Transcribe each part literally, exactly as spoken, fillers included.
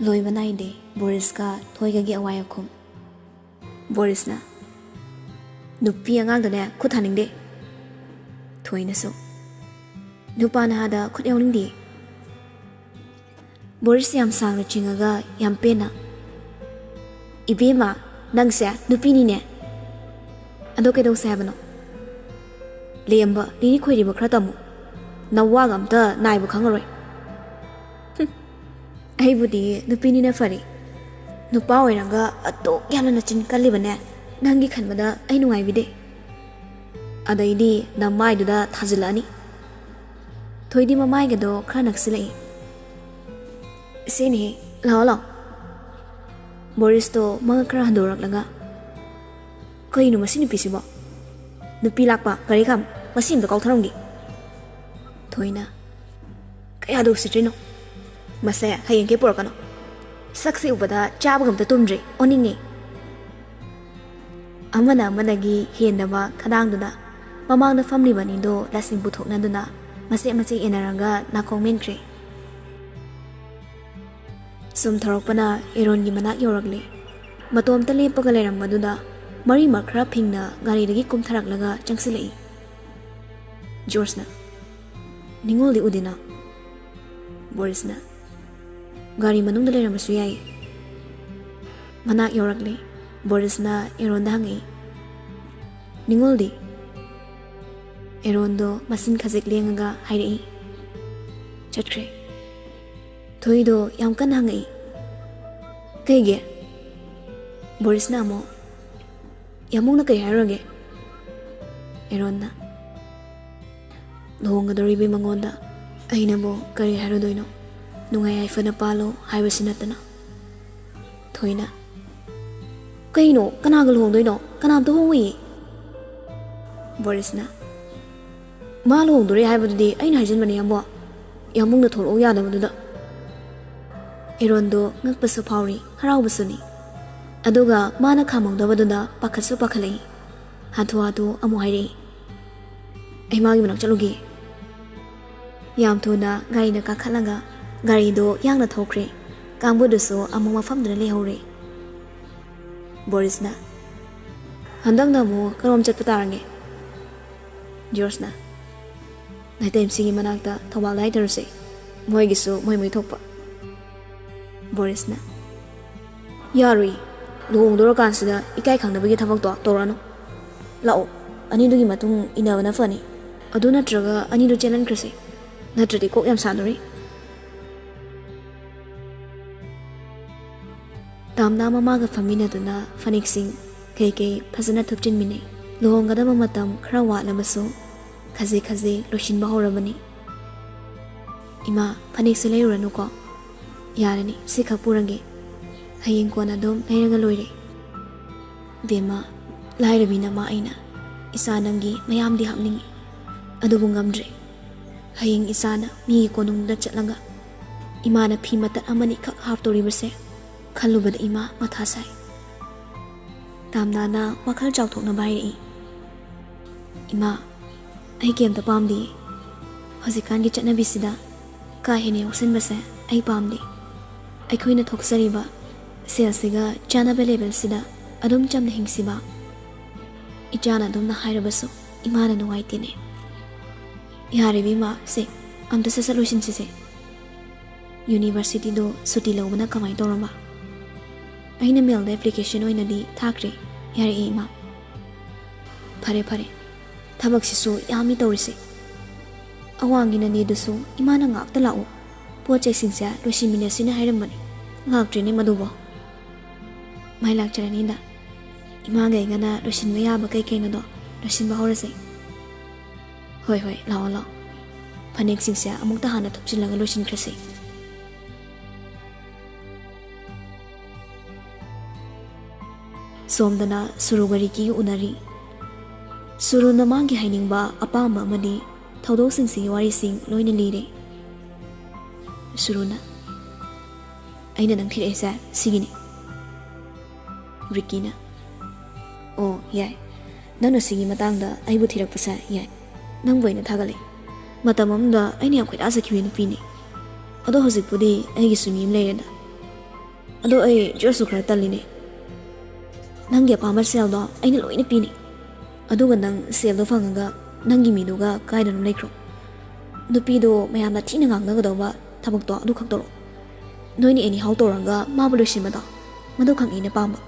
ꯂꯣꯏꯕ ꯅꯥꯏꯗꯦ ꯕꯣꯔꯤꯁꯀ ꯊꯣꯏꯒꯒꯤ ꯑꯋꯥꯏ ꯑꯈꯨꯝ꯫ ꯕꯣꯔꯤꯁꯅ, "ꯅꯨꯄꯤ ꯑꯉꯥꯡꯗꯅꯦ ꯈꯨꯠ ꯊꯥꯅꯤꯡꯗꯦ"꯫ ꯊꯣꯏꯅꯁꯨ, "ꯅꯨꯄꯥ ꯅꯍꯥꯗ ꯈꯨꯠ ꯌꯥꯎꯅꯤꯡꯗꯦ"꯫ ꯕꯣꯔꯤꯁ ꯌꯥꯝ ꯁꯥꯡꯅ ꯆꯤꯡꯉꯒ ꯌꯥꯝ ꯄꯦꯟꯅ, "ꯏꯕꯦꯝꯃ, ꯅꯪꯁꯦ ꯅꯨꯄꯤꯅꯤꯅꯦ꯫ ꯑꯗꯣ ꯀꯩꯗꯧꯁꯦ ꯍꯥꯏꯕꯅꯣ? ꯂꯦꯝꯕ, ꯂꯤꯔꯤ ꯈꯣꯏꯔꯤꯕ ꯈꯔ ꯇꯝꯃꯨ꯫ ꯅꯋꯥꯒ ꯑꯝꯇ ꯅꯥꯏꯕ ꯈꯪꯉꯔꯣꯏ"꯫ "ꯍꯨꯝ, ꯑꯩꯕꯨꯗꯤ ꯅꯨꯄꯤꯅꯤꯅ ꯐꯔꯤ꯫ ꯅꯨꯄꯥ ꯑꯣꯏꯔꯒ ꯑꯗꯨꯛ ꯌꯥꯝꯅ ꯅꯆꯤꯟ ꯀꯜꯂꯤꯕꯅꯦ, ꯅꯪꯒꯤ ꯈꯟꯕꯗ ꯑꯩ ꯅꯨꯡꯉꯥꯏꯕꯤꯗꯦ꯫ ꯑꯗꯩꯗꯤ ꯅꯃꯥꯏꯗꯨꯗ ꯊꯥꯖꯤꯜꯂꯛꯑꯅꯤ"꯫ ꯊꯣꯏꯗꯤ ꯃꯃꯥꯏꯒꯗꯣ ꯈꯔ ꯅꯛꯁꯤꯜꯂꯛꯏ꯫ "ꯁꯤꯅꯤ, ꯂꯥꯛꯑꯣ, ꯂꯥꯛꯑꯣ"꯫ ꯕꯣꯔꯤꯁꯇꯣ ꯃꯉꯛ ꯈꯔ ꯍꯟꯗꯣꯔꯛꯂꯒ, "ꯀꯩꯅꯣ ꯃꯁꯤ ꯅꯨꯄꯤꯁꯤꯕꯣ? ꯅꯨꯄꯤ ꯂꯥꯛꯄ ꯒꯥꯔꯤ ꯈꯥꯝ, ꯃꯁꯤ ꯑꯝꯇ ꯀꯥꯎꯊꯔꯝꯒꯦ"꯫ ꯊꯣꯏꯅ, "ꯀꯌꯥꯗ ꯎꯁꯤꯠꯇ꯭ꯔꯤꯅꯣ? ꯃꯁꯦ ꯍꯌꯦꯡ ꯀꯩ ꯄꯨꯔꯛꯀꯅꯣ꯫ ꯁꯛꯁꯤ ꯎꯕꯗ ꯆꯥꯕꯒ ꯑꯝꯇ ꯇꯨꯝꯗ꯭ꯔꯤ, ꯑꯣꯟꯅꯤꯡꯉꯦ"꯫ ꯑꯃꯅ ꯑꯃꯗꯒꯤ ꯍꯦꯟꯗꯕ ꯈꯗꯥꯡꯗꯨꯅ ꯃꯃꯥꯡꯗ ꯐꯝꯂꯤꯕ ꯑꯅꯤꯗꯣ ꯂꯁꯤꯡ ꯄꯨꯊꯣꯛꯅꯗꯨꯅ ꯃꯆꯦꯠ ꯃꯆꯦꯠ ꯌꯦꯟꯅꯔꯒ ꯅꯥꯀꯣꯡ ꯃꯦꯟꯈ꯭ꯔꯦ꯫ ꯁꯨꯝ ꯊꯧꯔꯛꯄꯅ ꯑꯦꯔꯣꯟꯒꯤ ꯃꯅꯥꯛ ꯌꯧꯔꯛꯂꯦ꯫ ꯃꯇꯣꯝꯇ ꯂꯦꯞꯄꯒ ꯂꯩꯔꯝꯕꯗꯨꯗ ꯃꯔꯤꯃꯛ ꯈꯔ ꯐꯤꯡꯅ ꯒꯥꯔꯤꯗꯒꯤ ꯀꯨꯝꯊꯔꯛꯂꯒ ꯆꯪꯁꯤꯜꯂꯛꯏ꯫ ꯖꯣꯔꯖꯅ, "ꯅꯤꯉꯣꯜꯗꯤ ꯎꯗꯦꯅ"꯫ ꯕꯣꯔꯤꯁꯅ, "ꯒꯥꯔꯤ ꯃꯅꯨꯡꯗ ꯂꯩꯔꯝꯕꯁꯨ ꯌꯥꯏ"꯫ ꯃꯅꯥꯛ ꯌꯧꯔꯛꯂꯦ꯫ ꯕꯣꯔꯤꯁꯅ ꯑꯦꯔꯣꯟꯗ ꯍꯪꯉꯛꯏ, "ꯅꯤꯉꯣꯜꯗꯤ?" ꯑꯦꯔꯣꯟꯗꯣ ꯃꯆꯤꯟ ꯈꯖꯤꯛ ꯂꯦꯡꯉꯒ ꯍꯥꯏꯔꯛꯏ, "ꯆꯠꯈ꯭ꯔꯦ"꯫ ꯊꯣꯏꯗꯣ ꯌꯥꯝ ꯀꯟꯅ ꯍꯪꯉꯛꯏ, "ꯀꯩꯒꯤ?" ꯕꯣꯔꯤꯁꯅ ꯑꯃꯨꯛ, "ꯌꯥꯝꯕꯨꯡꯅ ꯀꯩ ꯍꯥꯏꯔꯨꯔꯒꯦ?" ꯑꯦꯔꯣꯟꯅ, "ꯂꯨꯍꯣꯡꯒꯗꯧꯔꯤꯕꯤ ꯃꯉꯣꯟꯗ ꯑꯩꯅꯕꯨ ꯀꯔꯤ ꯍꯥꯏꯔꯨꯗꯣꯏꯅꯣ? ꯅꯨꯡꯉꯥꯏ ꯌꯥꯏꯐꯅ ꯄꯥꯜꯂꯣ ꯍꯥꯏꯕꯁꯤ ꯅꯠꯇꯅ"꯫ ꯊꯣꯏꯅ, "ꯀꯩꯅꯣ? ꯀꯅꯥꯒ ꯂꯨꯍꯣꯡꯗꯣꯏꯅꯣ? ꯀꯅꯥꯝꯇ ꯍꯣꯡꯉꯣꯏꯌꯦ"꯫ ꯕꯣꯔꯤꯁꯅ, "ꯃꯥ ꯂꯨꯍꯣꯡꯗꯣꯔꯦ ꯍꯥꯏꯕꯗꯨꯗꯤ ꯑꯩꯅ ꯍꯥꯏꯖꯤꯟꯕꯅꯦ, ꯌꯥꯝꯕꯣ꯫ ꯌꯥꯝꯕꯨꯡꯅ ꯊꯣꯛꯂꯛꯎ ꯌꯥꯗꯕꯗꯨꯗ"꯫ ꯑꯦꯔꯣꯟꯗꯣ ꯉꯛꯄꯁꯨ ꯐꯥꯎꯔꯤ, ꯍꯔꯥꯎꯕꯁꯨꯅꯤ꯫ ꯑꯗꯨꯒ ꯃꯥꯅ ꯈꯥꯝꯍꯧꯗꯕꯗꯨꯗ ꯄꯥꯈꯠꯁꯨ ꯄꯥꯈꯠꯂꯛꯏ꯫ ꯍꯥꯊꯨ ꯍꯥꯊꯨ ꯑꯃꯨꯛ ꯍꯥꯏꯔꯛꯏ, "ꯑꯩ ꯃꯥꯒꯤ ꯃꯅꯥꯛ ꯆꯠꯂꯨꯒꯦ"꯫ ꯌꯥꯝ ꯊꯨꯅ ꯒꯥꯔꯤꯗ ꯀꯥꯈꯠꯂꯒ ꯒꯥꯔꯤꯗꯣ ꯌꯥꯡꯅ ꯊꯧꯈ꯭ꯔꯦ꯫ ꯀꯥꯡꯕꯨꯗꯨꯁꯨ ꯑꯃꯨꯛ ꯃꯐꯝꯗꯨꯗ ꯂꯩꯍꯧꯔꯦ꯫ ꯕꯣꯔꯤꯁꯅ, "ꯍꯟꯗꯛꯅ ꯑꯃꯨꯛ ꯀꯔꯣꯝ ꯆꯠꯄ ꯇꯥꯔꯒꯦ?" ꯖꯣꯔꯖꯅ, "ꯅꯥꯏꯇꯩ ꯃꯁꯤꯒꯤ ꯃꯅꯥꯛꯇ ꯊꯧꯕꯥꯜꯗ ꯍꯥꯏꯊꯔꯨꯁꯦ꯫ ꯃꯣꯏꯒꯤꯁꯨ ꯃꯣꯏ ꯃꯣꯏ ꯊꯣꯛꯄ꯫" ꯕꯣꯔꯤꯁꯅ, "ꯌꯥꯔꯨꯏ꯫ ꯂꯨꯍꯣꯡꯗꯣꯔꯀꯥꯟꯁꯤꯗ ꯏꯀꯥꯏ ꯈꯪꯗꯕꯒꯤ ꯊꯕꯛꯇꯣ ꯇꯧꯔꯅꯨ꯫ ꯂꯥꯛꯑꯣ, ꯑꯅꯤꯗꯨꯒꯤ ꯃꯇꯨꯡ ꯏꯟꯅꯕꯅ ꯐꯅꯤ꯫ ꯑꯗꯨ ꯅꯠꯇ꯭ꯔꯒ ꯑꯅꯤꯗꯨ ꯆꯦꯜꯍꯟꯈ꯭ꯔꯁꯤ꯫ ꯅꯠꯇ꯭ꯔꯗꯤ ꯀꯣꯛ ꯌꯥꯝ ꯁꯥꯗꯣꯔꯤ꯫" ꯇꯥꯝꯅ ꯃꯃꯥꯒ ꯐꯝꯃꯤꯟꯅꯗꯨꯅ ꯐꯅꯦꯛꯁꯤꯡ ꯀꯩꯀꯩ ꯐꯖꯅ ꯊꯨꯞꯆꯤꯟꯃꯤꯟꯅꯩ꯫ ꯂꯨꯍꯣꯡꯒꯗꯕ ꯃꯇꯝ ꯈꯔ ꯋꯥꯠꯂꯕꯁꯨ ꯈꯖꯤꯛ ꯈꯖꯤꯛ ꯂꯣꯏꯁꯤꯟꯕ ꯍꯧꯔꯕꯅꯤ꯫ "ꯏꯃꯥ, ꯐꯅꯦꯛꯁꯦ ꯂꯩꯔꯨꯔꯅꯨꯀꯣ꯫ ꯌꯥꯔꯅꯤ, ꯁꯤꯈꯛ ꯄꯨꯔꯒꯦ꯫ ꯍꯌꯦꯡ ꯀꯣꯟꯅ ꯑꯗꯨꯝ ꯂꯩꯔꯒ ꯂꯣꯏꯔꯦ꯫" "ꯕꯦꯝꯃ, ꯂꯥꯏꯔꯕꯤ ꯅꯃꯥ ꯑꯩꯅ ꯏꯆꯥ ꯅꯪꯒꯤ ꯃꯌꯥꯝꯗꯤ ꯍꯥꯞꯅꯤꯡꯉꯤ, ꯑꯗꯨꯕꯨ ꯉꯝꯗ꯭ꯔꯦ꯫ ꯍꯌꯦꯡ ꯏꯆꯥꯅ ꯃꯤꯒꯤ ꯀꯣꯅꯨꯡꯗ ꯆꯠꯂꯒ ꯏꯃꯥꯅ ꯐꯤ ꯃꯇꯠ ꯑꯃꯅꯤꯈꯛ ꯍꯥꯞꯇꯣꯔꯤꯕꯁꯦ ꯈꯜꯂꯨꯕꯗ ꯏꯃꯥ ꯃꯊꯥ ꯁꯥꯏ꯫" ꯇꯥꯝꯅꯥꯅ ꯋꯥꯈꯜ ꯆꯥꯎꯊꯣꯛꯅꯕ ꯍꯥꯏꯔꯛꯏ꯫ "ꯏꯃꯥ, ꯑꯩ ꯀꯩꯝꯇ ꯄꯥꯝꯗꯦ꯫ ꯍꯧꯖꯤꯛꯀꯥꯟꯒꯤ ꯆꯠꯅꯕꯤꯁꯤꯗ ꯀꯥ ꯍꯦꯟꯅ ꯌꯥꯎꯁꯟꯕꯁꯦ ꯑꯩ ꯄꯥꯝꯗꯦ꯫ ꯑꯩꯈꯣꯏꯅ ꯊꯣꯛꯆꯔꯤꯕ ꯁꯦꯜꯁꯤꯒ ꯆꯥꯟꯅꯕ ꯂꯦꯕꯦꯜꯁꯤꯗ ꯑꯗꯨꯝ ꯆꯝꯅ ꯍꯤꯡꯁꯤꯕ꯫" ꯏꯆꯥꯅ ꯑꯗꯨꯝꯅ ꯍꯥꯏꯔꯕꯁꯨ ꯏꯃꯥꯅ ꯅꯨꯡꯉꯥꯏꯇꯦꯅꯦ꯫ "ꯌꯥꯔꯦ ꯏꯕꯦꯝꯃ, ꯁꯦ ꯑꯝꯇ ꯁꯠ ꯁꯠ ꯂꯣꯏꯁꯤꯟꯁꯤꯁꯦ꯫ ꯌꯨꯅꯤꯚꯔꯁꯤꯇꯤꯗꯣ ꯁꯨꯇꯤ ꯂꯧꯕꯅ ꯀꯃꯥꯏꯅ ꯇꯧꯔꯕ?" "ꯑꯩꯅ ꯃꯦꯜꯗ ꯑꯦꯄ꯭ꯂꯤꯀꯦꯁꯟ ꯑꯣꯏꯅꯗꯤ ꯊꯥꯈ꯭ꯔꯦ, ꯌꯥꯔꯛꯑꯦ ꯏꯃꯥ꯫" "ꯐꯔꯦ ꯐꯔꯦ, ꯊꯕꯛꯁꯤꯁꯨ ꯌꯥꯝꯃꯤ ꯇꯧꯔꯤꯁꯦ꯫ ꯑꯋꯥꯡꯒꯤ ꯅꯅꯦꯗꯨꯁꯨ ꯏꯃꯥꯅ ꯉꯥꯛꯇ ꯂꯥꯛꯎ, ꯄꯣꯠ ꯆꯩꯁꯤꯡꯁꯦ ꯂꯣꯏꯁꯤꯟꯃꯤꯟꯅꯁꯤꯅ ꯍꯥꯏꯔꯝꯕꯅꯤ, ꯂꯥꯛꯇ꯭ꯔꯦꯅꯦ ꯃꯗꯨꯕꯣ꯫" "ꯃꯥꯏ ꯂꯥꯛꯆꯔꯅꯤꯗ, ꯏꯃꯥꯒ ꯑꯩꯒꯅ ꯂꯣꯏꯁꯤꯟꯕ ꯌꯥꯕ ꯀꯩ ꯀꯩꯅꯣꯗꯣ ꯂꯣꯏꯁꯤꯟꯕ ꯍꯧꯔꯁꯦ꯫" "ꯍꯣꯏ ꯍꯣꯏ, ꯂꯥꯛꯑꯣ ꯂꯥꯛꯑꯣ, ꯐꯅꯦꯛꯁꯤꯡꯁꯦ ꯑꯃꯨꯛꯇ ꯍꯥꯟꯅ ꯊꯨꯞꯆꯤꯜꯂꯒ ꯂꯣꯏꯁꯤꯟꯈ꯭ꯔꯁꯤ꯫" ꯁꯣꯝꯗꯅ ꯁꯨꯔꯨꯒ ꯔꯤꯀꯤꯒ ꯎꯅꯔꯤ꯫ ꯁꯨꯔꯨꯅ ꯃꯥꯒꯤ ꯍꯥꯏꯅꯤꯡꯕ ꯑꯄꯥꯝꯕ ꯑꯃꯗꯤ ꯊꯧꯗꯣꯛꯁꯤꯡꯁꯤꯒꯤ ꯋꯥꯔꯤꯁꯤꯡ ꯂꯣꯏꯅ ꯂꯤꯔꯦ꯫ ꯁꯨꯔꯨꯅ, "ꯑꯩꯅ ꯅꯪ ꯊꯤꯔꯛꯏꯁꯦ ꯁꯤꯒꯤꯅꯤ꯫" ꯔꯤꯀꯤꯅ, "ꯑꯣ, ꯌꯥꯏ꯫ ꯅꯪꯅ ꯁꯤꯒꯤ ꯃꯇꯥꯡꯗ ꯑꯩꯕꯨ ꯊꯤꯔꯛꯄꯁꯦ ꯌꯥꯏ꯫ ꯅꯪꯕꯨ ꯑꯩꯅ ꯊꯥꯒꯠꯂꯦ꯫ ꯃꯇꯝ ꯑꯃꯗ ꯑꯩꯅ ꯌꯥꯝ ꯈꯣꯏꯗꯥꯖꯈꯤꯕ ꯅꯨꯄꯤꯅꯤ꯫ ꯑꯗꯣ ꯍꯧꯖꯤꯛꯄꯨꯗꯤ ꯑꯩꯒꯤꯁꯨ ꯃꯤ ꯑꯃ ꯂꯩꯔꯦꯗ꯫ ꯑꯗꯣ ꯑꯩ ꯆꯔꯆꯁꯨ ꯈꯔ ꯇꯜꯂꯤꯅꯦ꯫ ꯅꯪꯒꯤ ꯑꯄꯥꯝꯕ ꯁꯦꯜꯗꯣ ꯑꯩꯅ ꯂꯣꯏꯅ ꯄꯤꯅꯤ꯫ ꯑꯗꯨꯒ ꯅꯪ ꯁꯦꯜꯗꯣ ꯐꯪꯉꯒ ꯅꯪꯒꯤ ꯃꯤꯗꯨꯒ ꯀꯥꯏꯗꯅꯣ ꯂꯩꯈ꯭ꯔꯣ꯫ ꯅꯨꯄꯤꯗꯣ ꯃꯌꯥꯝꯅ ꯊꯤꯅ ꯉꯥꯡꯅꯒꯗꯧꯕ ꯊꯕꯛꯇꯣ ꯑꯗꯨꯈꯛ ꯇꯧꯔꯣ꯫ ꯅꯣꯏꯅ ꯑꯦꯅꯤ ꯍꯥꯎ ꯇꯧꯔꯒ ꯃꯥꯕꯨ ꯂꯣꯏꯁꯤꯟꯕꯗꯣ, ꯃꯗꯨ ꯈꯛꯅꯤ ꯑꯩꯅ ꯄꯥꯝꯕ꯫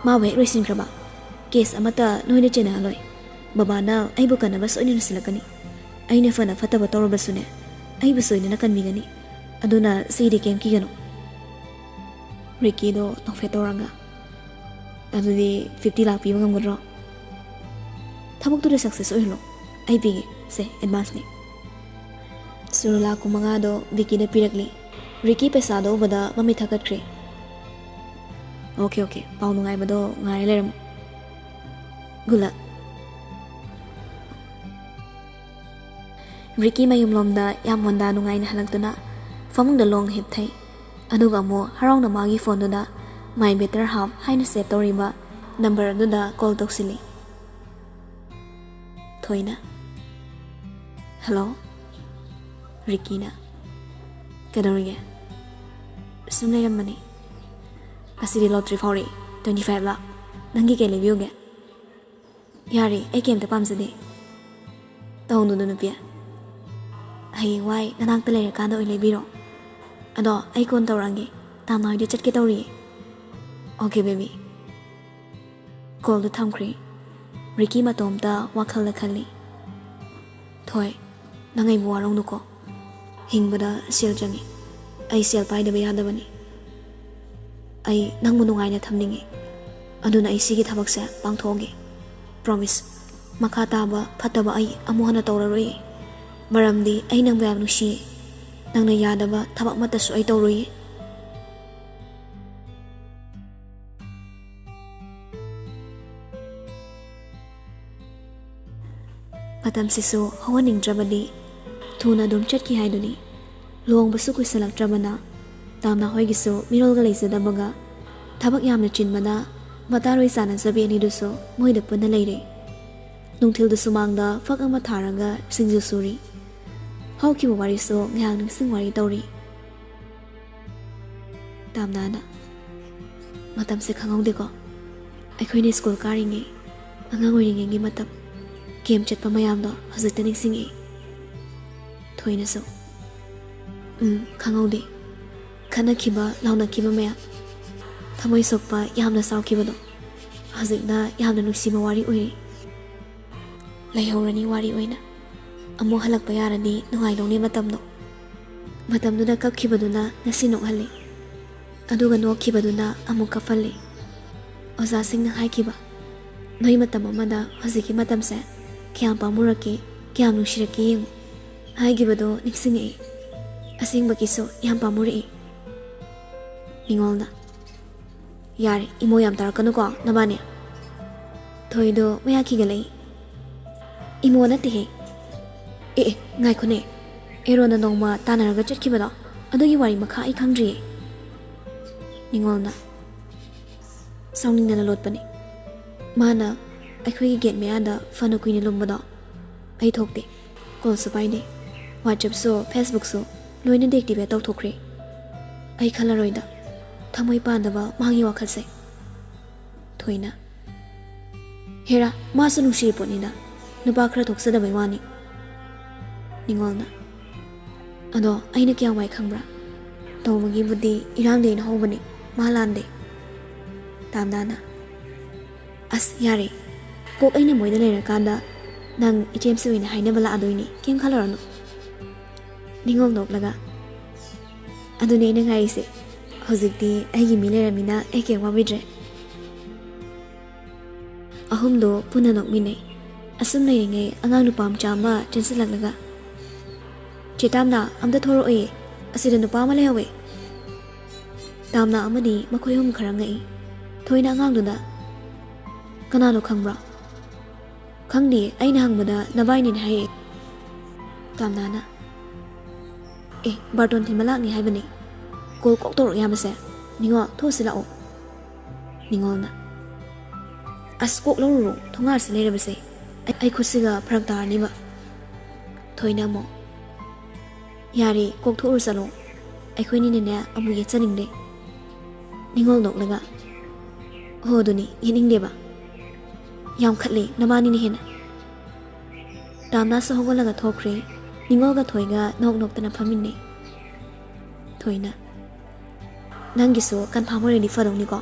ꯃꯥꯕꯨ ꯍꯦꯛ ꯂꯣꯏꯁꯤꯟꯈ꯭ꯔꯕ, ꯀꯦꯁ ꯑꯃꯠꯇ ꯅꯣꯏꯅ ꯆꯦꯟꯅꯍꯜꯂꯣꯏ꯫ ꯕꯕꯥꯅ ꯑꯩꯕꯨ ꯀꯟꯅꯕ ꯁꯣꯏꯗꯅ ꯁꯤꯜꯂꯛꯀꯅꯤ꯫ ꯑꯩꯅ ꯐꯅ ꯐꯠꯇꯕ ꯇꯧꯔꯕꯁꯨꯅꯦ, ꯑꯩꯕꯨ ꯁꯣꯏꯗꯅ ꯀꯟꯕꯤꯒꯅꯤ꯫ ꯑꯗꯨꯅ ꯁꯤꯗꯤ ꯀꯩꯝ ꯀꯤꯒꯅꯨ꯫ ꯔꯤꯀꯤꯗꯣ ꯅꯣꯛꯐꯦꯠ ꯇꯧꯔꯒ, "ꯑꯗꯨꯗꯤ ꯐꯤꯐꯇꯤ ꯂꯥꯛ ꯄꯤꯕ ꯉꯝꯒꯗ꯭ꯔꯣ?" "ꯊꯕꯛꯇꯨꯗ ꯁꯛꯁꯦꯁ ꯑꯣꯏꯍꯜꯂꯣ, ꯑꯩ ꯄꯤꯒꯦ꯫ ꯁꯦ, ꯑꯦꯗꯚꯥꯟꯁꯅꯦ꯫" ꯁꯨꯔꯨ ꯂꯥꯛ ꯀꯨꯟꯃꯉꯥꯗꯣ ꯚꯤꯀꯤꯗ ꯄꯤꯔꯛꯂꯤ꯫ ꯔꯤꯀꯤ ꯄꯩꯁꯥꯗꯣ ꯎꯕꯗ ꯃꯃꯤꯠ ꯊꯛꯀꯠꯈ꯭ꯔꯦ꯫ "ꯑꯣꯀꯦ, ꯑꯣꯀꯦ, ꯄꯥꯎ ꯅꯨꯡꯉꯥꯏꯕꯗꯣ ꯉꯥꯏꯔ ꯂꯩꯔꯝꯃꯣ꯫ ꯒꯨꯗ ꯂꯛ꯫" ꯔꯤꯀꯤ ꯃꯌꯨꯝꯂꯣꯝꯗ ꯌꯥꯝ ꯃꯣꯟꯗꯥ ꯅꯨꯡꯉꯥꯏꯅ ꯍꯜꯂꯛꯇꯨꯅ ꯐꯃꯨꯡꯗ ꯂꯣꯡ ꯍꯤꯞꯊꯩ꯫ ꯑꯗꯨꯒ ꯑꯃꯨꯛ ꯍꯔꯥꯎꯅ ꯃꯥꯒꯤ ꯐꯣꯟꯗꯨꯗ "My better half" ꯍꯥꯏꯅ ꯁꯦꯚ ꯇꯧꯔꯤꯕ ꯅꯝꯕꯔ ꯑꯗꯨꯗ ꯀꯣꯜ ꯇꯧꯁꯤꯜꯂꯤ꯫ ꯊꯣꯏꯅ꯫ "ꯍꯜꯂꯣ꯫" ꯔꯤꯀꯤꯅ꯫ "ꯀꯩꯗꯧꯔꯤꯒꯦ?" "ꯁꯨꯝ ꯂꯩꯔꯝꯕꯅꯤ꯫ ꯉꯁꯤꯗꯤ ꯂꯣꯇ꯭ꯔꯤ ꯐꯥꯎꯔꯛꯏ, twenty five ꯂꯥꯛ꯫ ꯅꯪꯒꯤ ꯀꯩ ꯂꯩꯕꯤꯌꯨꯒꯦ?" "ꯌꯥꯔꯦ, ꯑꯩ ꯀꯩꯝꯇ ꯄꯥꯝꯖꯗꯦ꯫" "ꯇꯧꯅꯨꯗ ꯅꯨꯄꯤ, ꯍꯌꯦꯡꯋꯥꯏ ꯅꯅꯥꯛꯇ ꯂꯩꯔꯀꯥꯟꯗ ꯑꯣꯏꯅ ꯂꯩꯕꯤꯔꯣ꯫ ꯑꯗꯣ ꯑꯩ ꯀꯣꯟ ꯇꯧꯔꯛꯑꯒꯦ, ꯇꯥꯃꯣ ꯍꯣꯏꯗ ꯆꯠꯀꯦ ꯇꯧꯔꯤꯌꯦ꯫" "Okay baby." ꯀꯣꯜꯗꯨ ꯊꯝꯈ꯭ꯔꯦ꯫ ꯔꯤꯀꯤ ꯃꯇꯣꯝꯇ ꯋꯥꯈꯜꯗ ꯈꯜꯂꯤ꯫ "ꯊꯣꯏ, ꯅꯪ ꯑꯩꯕꯨ ꯋꯥꯔꯧꯅꯨꯀꯣ꯫ ꯍꯤꯡꯕꯗ ꯁꯦꯜ ꯆꯪꯉꯤ꯫ ꯑꯩ ꯁꯦꯜ ꯄꯥꯏꯗꯕ ꯌꯥꯗꯕꯅꯤ꯫ ꯑꯩ ꯅꯪꯕꯨ ꯅꯨꯡꯉꯥꯏꯅ ꯊꯝꯅꯤꯡꯉꯤ꯫ ꯑꯗꯨꯅ ꯑꯩ ꯁꯤꯒꯤ ꯊꯕꯛꯁꯦ ꯄꯥꯡꯊꯣꯛꯑꯒꯦ꯫ ꯄ꯭ꯔꯣꯃꯤꯁ꯫ ꯃꯈꯥ ꯇꯥꯕ ꯐꯠꯇꯕ ꯑꯩ ꯑꯃꯨꯛ ꯍꯟꯅ ꯇꯧꯔꯔꯣꯏ꯫ ꯃꯔꯝꯗꯤ ꯑꯩ ꯅꯪꯕꯨ ꯌꯥꯝ ꯅꯨꯡꯁꯤꯌꯦ꯫ ꯅꯪꯅ ꯌꯥꯗꯕ ꯊꯕꯛ ꯑꯃꯠꯇꯁꯨ ꯑꯩ ꯇꯧꯔꯣꯏꯌꯦ꯫" ꯃꯇꯝꯁꯤꯁꯨ ꯍꯧꯍꯟꯅꯤꯡꯗ꯭ꯔꯕꯗꯤ ꯊꯨꯅ ꯑꯗꯨꯝ ꯆꯠꯈꯤ ꯍꯥꯏꯗꯨꯅꯤ꯫ ꯂꯨꯍꯣꯡꯕꯁꯨ ꯀꯨꯏꯁꯜꯂꯛꯇ꯭ꯔꯕꯅ ꯇꯥꯝꯅꯥ ꯍꯣꯏꯒꯤꯁꯨ ꯃꯤꯔꯣꯜꯒ ꯂꯩꯖꯗꯕꯒ ꯊꯕꯛ ꯌꯥꯝꯅ ꯆꯤꯟꯕꯅ ꯃꯇꯥꯔꯣꯏ ꯆꯥꯟꯅꯖꯕꯤ ꯑꯅꯤꯗꯨꯁꯨ ꯃꯣꯏꯗ ꯄꯨꯟꯅ ꯂꯩꯔꯦ꯫ ꯅꯨꯡꯊꯤꯜꯗ ꯁꯨꯃꯥꯡꯗ ꯐꯛ ꯑꯃ ꯊꯥꯔꯒ ꯁꯤꯡꯖꯨ ꯁꯨꯔꯤ꯫ ꯍꯧꯈꯤꯕ ꯋꯥꯔꯤꯁꯨ ꯉꯥꯏꯍꯥꯛ ꯅꯤꯡꯁꯤꯡ ꯋꯥꯔꯤ ꯇꯧꯔꯤ꯫ ꯇꯥꯝꯅꯥꯅ, "ꯃꯇꯝꯁꯦ ꯈꯪꯍꯧꯗꯦꯀꯣ꯫ ꯑꯩꯈꯣꯏꯅ ꯁ꯭ꯀꯨꯜ ꯀꯥꯔꯤꯉꯩ, ꯑꯉꯥꯡ ꯑꯣꯏꯔꯤꯉꯩꯒꯤ ꯃꯇꯝ, ꯀꯦꯝ ꯆꯠꯄ ꯃꯌꯥꯝꯗꯣ ꯍꯧꯖꯤꯛꯇ ꯅꯤꯡꯁꯤꯡꯉꯛꯏ꯫" ꯊꯣꯏꯅꯁꯨ, "ꯎꯝ, ꯈꯪꯍꯧꯗꯦ꯫ ꯈꯠꯅꯈꯤꯕ, ꯂꯥꯎꯅꯈꯤꯕ ꯃꯌꯥꯝ, ꯊꯃꯣꯏ ꯁꯣꯛꯄ, ꯌꯥꯝꯅ ꯁꯥꯎꯈꯤꯕꯗꯣ ꯍꯧꯖꯤꯛꯅ ꯌꯥꯝꯅ ꯅꯨꯡꯁꯤꯕ ꯋꯥꯔꯤ ꯑꯣꯏꯔꯤ꯫ ꯂꯩꯍꯧꯔꯅꯤ ꯋꯥꯔꯤ ꯑꯣꯏꯅ꯫ ꯑꯃꯨꯛ ꯍꯜꯂꯛꯄ ꯌꯥꯔꯗꯤ ꯅꯨꯡꯉꯥꯏꯗꯧꯅꯤ ꯃꯇꯝꯗꯣ꯫ ꯃꯇꯝꯗꯨꯗ ꯀꯞꯈꯤꯕꯗꯨꯅ ꯉꯁꯤ ꯅꯣꯛꯍꯜꯂꯤ꯫ ꯑꯗꯨꯒ ꯅꯣꯛꯈꯤꯕꯗꯨꯅ ꯑꯃꯨꯛ ꯀꯞꯍꯜꯂꯤ꯫ ꯑꯣꯖꯥꯁꯤꯡꯅ ꯍꯥꯏꯈꯤꯕ, ꯅꯣꯏ ꯃꯇꯝ ꯑꯃꯗ ꯍꯧꯖꯤꯛꯀꯤ ꯃꯇꯝꯁꯦ ꯀꯌꯥꯝ ꯄꯥꯝꯃꯨꯔꯛꯀꯦ, ꯀꯌꯥꯝ ꯅꯨꯡꯁꯤꯔꯛꯀꯦ ꯌꯦꯡꯉꯨ ꯍꯥꯏꯈꯤꯕꯗꯣ ꯅꯤꯡꯁꯤꯡꯉꯛꯏ꯫ ꯑꯁꯦꯡꯕꯒꯤꯁꯨ ꯌꯥꯝ ꯄꯥꯝꯃꯨꯔꯛꯏ꯫" ꯅꯤꯉꯣꯜꯅ, "ꯌꯥꯔꯦ, ꯏꯃꯣ ꯌꯥꯝ ꯇꯥꯔꯛꯀꯅꯨꯀꯣ ꯅꯕꯥꯅꯤ꯫" ꯊꯣꯏꯗꯣ ꯃꯌꯥ ꯈꯤꯒꯠꯂꯛꯏ꯫ "ꯏꯃꯣ ꯅꯠꯇꯦꯍꯦ꯫ ꯑꯦ, ꯑꯦ, ꯉꯥꯏꯈꯣꯅꯦ꯫ ꯑꯦꯔꯣꯅ ꯅꯣꯡꯃ ꯇꯥꯟꯅꯔꯒ ꯆꯠꯈꯤꯕꯗꯣ, ꯑꯗꯨꯒꯤ ꯋꯥꯔꯤ ꯃꯈꯥ ꯑꯩ ꯈꯪꯗ꯭ꯔꯤꯌꯦ꯫" ꯅꯤꯉꯣꯜꯅ, "ꯁꯥꯎꯅꯤꯡꯗꯅ ꯂꯣꯠꯄꯅꯦ꯫ ꯃꯥꯅ ꯑꯩꯈꯣꯏꯒꯤ ꯒꯦꯠ ꯃꯌꯥꯗ ꯐꯅ ꯀꯨꯏꯅ ꯂꯨꯝꯕꯗꯣ ꯑꯩ ꯊꯣꯛꯇꯦ꯫ ꯀꯣꯜꯁꯨ ꯄꯥꯏꯗꯦ꯫ WhatsAppꯁꯨ, Facebookꯁꯨ ꯂꯣꯏꯅ deactivate ꯇꯧꯊꯣꯛꯈ꯭ꯔꯦ꯫ ꯑꯩ ꯈꯜꯂꯔꯣꯏꯗ, ꯊꯃꯣꯏ ꯄꯥꯟꯗꯕ ꯃꯥꯒꯤ ꯋꯥꯈꯜꯁꯦ꯫" ꯊꯣꯏꯅ, "ꯍꯦꯔꯥ, ꯃꯥꯁꯨ ꯅꯨꯡꯁꯤꯔꯤ ꯄꯣꯠꯅꯤꯗ, ꯅꯨꯄꯥ ꯈꯔ ꯊꯣꯛꯆꯗꯕꯩ ꯋꯥꯅꯤ꯫" ꯅꯤꯉꯣꯜꯅ, "ꯑꯗꯣ ꯑꯩꯅ ꯀꯌꯥꯝ ꯋꯥꯏ ꯈꯪꯕ꯭ꯔꯥ? ꯇꯧꯕꯒꯤꯕꯨꯗꯤ ꯏꯔꯥꯡꯗꯩꯅ ꯍꯧꯕꯅꯦ, ꯃꯥ ꯂꯥꯟꯗꯦ꯫" ꯇꯥꯝꯅꯥꯅ, "ꯑꯁ, ꯌꯥꯔꯦ꯫ ꯀꯣꯛ ꯑꯩꯅ ꯃꯣꯏꯗ ꯂꯩꯔꯀꯥꯟꯗ ꯅꯪ ꯏꯆꯦꯝꯁꯦ ꯑꯣꯏꯅ ꯍꯥꯏꯅꯕ ꯂꯥꯛꯑꯗꯣꯏꯅꯤ, ꯀꯩꯝ ꯈꯜꯂꯨꯔꯅꯨ꯫" ꯅꯤꯉꯣꯜ ꯅꯣꯛꯂꯒ, "ꯑꯗꯨꯅꯦ ꯑꯩꯅ ꯉꯥꯏꯔꯤꯁꯦ꯫ ꯍꯧꯖꯤꯛꯇꯤ ꯑꯩꯒꯤ ꯃꯤ ꯂꯩꯔꯝꯃꯤꯅ ꯑꯩ ꯀꯩꯝ ꯋꯥꯕꯤꯗ꯭ꯔꯦ꯫" ꯑꯍꯨꯝꯗꯣ ꯄꯨꯟꯅ ꯅꯣꯛꯃꯤꯟꯅꯩ꯫ ꯑꯁꯨꯝ ꯂꯩꯔꯤꯉꯩ ꯑꯉꯥꯡ ꯅꯨꯄꯥ ꯃꯆꯥ ꯑꯃ ꯆꯦꯟꯁꯤꯜꯂꯛꯂꯒ, "ꯆꯦ ꯇꯥꯝꯅꯥ, ꯑꯝꯇ ꯊꯣꯔꯛꯑꯣꯌꯦ, ꯑꯁꯤꯗ ꯅꯨꯄꯥ ꯑꯃ ꯂꯩꯍꯧꯋꯦ꯫" ꯇꯥꯝꯅꯥ ꯑꯃꯗꯤ ꯃꯈꯣꯏ ꯑꯍꯨꯝ ꯈꯔ ꯉꯛꯏ꯫ ꯊꯣꯏꯅ ꯑꯉꯥꯡꯗꯨꯗ, "ꯀꯅꯥꯅꯣ ꯈꯪꯕ꯭ꯔꯣ?" "ꯈꯪꯗꯦ, ꯑꯩꯅ ꯍꯪꯕꯗ ꯅꯕꯥꯏꯅꯦꯅ ꯍꯥꯏꯔꯛꯑꯦ꯫" ꯇꯥꯝꯅꯥꯅ, "ꯑꯦ, ꯕꯥꯔꯇꯣꯟ ꯊꯤꯟꯕ ꯂꯥꯛꯅꯤ ꯍꯥꯏꯕꯅꯦ꯫ ꯀꯣꯜ ꯀꯣꯛ ꯇꯧꯔꯛ ꯌꯥꯕꯁꯦ꯫ ꯅꯤꯉꯣꯜ, ꯊꯣꯛꯑꯁꯤ ꯂꯥꯛꯑꯣ꯫" ꯅꯤꯉꯣꯜꯅ, "ꯑꯁ, ꯀꯣꯛ ꯂꯧꯔꯨꯔꯣ, ꯊꯣꯡꯒꯥꯜꯁꯤ ꯂꯩꯔꯕꯁꯦ꯫ ꯑꯩ, ꯑꯩ ꯈꯨꯠꯁꯤꯒ ꯐꯔꯛ ꯇꯥꯔꯅꯤꯕ꯫" ꯊꯣꯏꯅ ꯑꯃꯨꯛ, "ꯌꯥꯔꯦ, ꯀꯣꯛ ꯊꯣꯛꯎꯔꯨ ꯆꯠꯂꯣ꯫ ꯑꯩꯈꯣꯏꯅꯤꯅꯅꯦ ꯑꯃꯨꯛ ꯌꯦꯠꯆꯅꯤꯡꯗꯦ꯫ ꯅꯤꯉꯣꯜ ꯅꯣꯛꯂꯒ, "ꯍꯣ, ꯑꯗꯨꯅꯤ, ꯌꯦꯠꯅꯤꯡꯗꯦꯕ꯫ ꯌꯥꯝ ꯈꯠꯂꯦ ꯅꯕꯥꯅꯤꯅ ꯍꯦꯟꯅ꯫" ꯇꯥꯝꯅꯥꯁꯨ ꯍꯧꯒꯠꯂꯒ ꯊꯣꯛꯈ꯭ꯔꯦ꯫ ꯅꯤꯉꯣꯜꯒ ꯊꯣꯏꯒ ꯅꯣꯛ ꯅꯣꯛꯇꯅ ꯐꯝꯃꯤꯟꯅꯩ꯫ ꯊꯣꯏꯅ, "ꯅꯪꯒꯤꯁꯨ ꯀꯟꯐꯥꯝ ꯑꯣꯏꯔꯗꯤ ꯐꯗꯧꯅꯤꯀꯣ꯫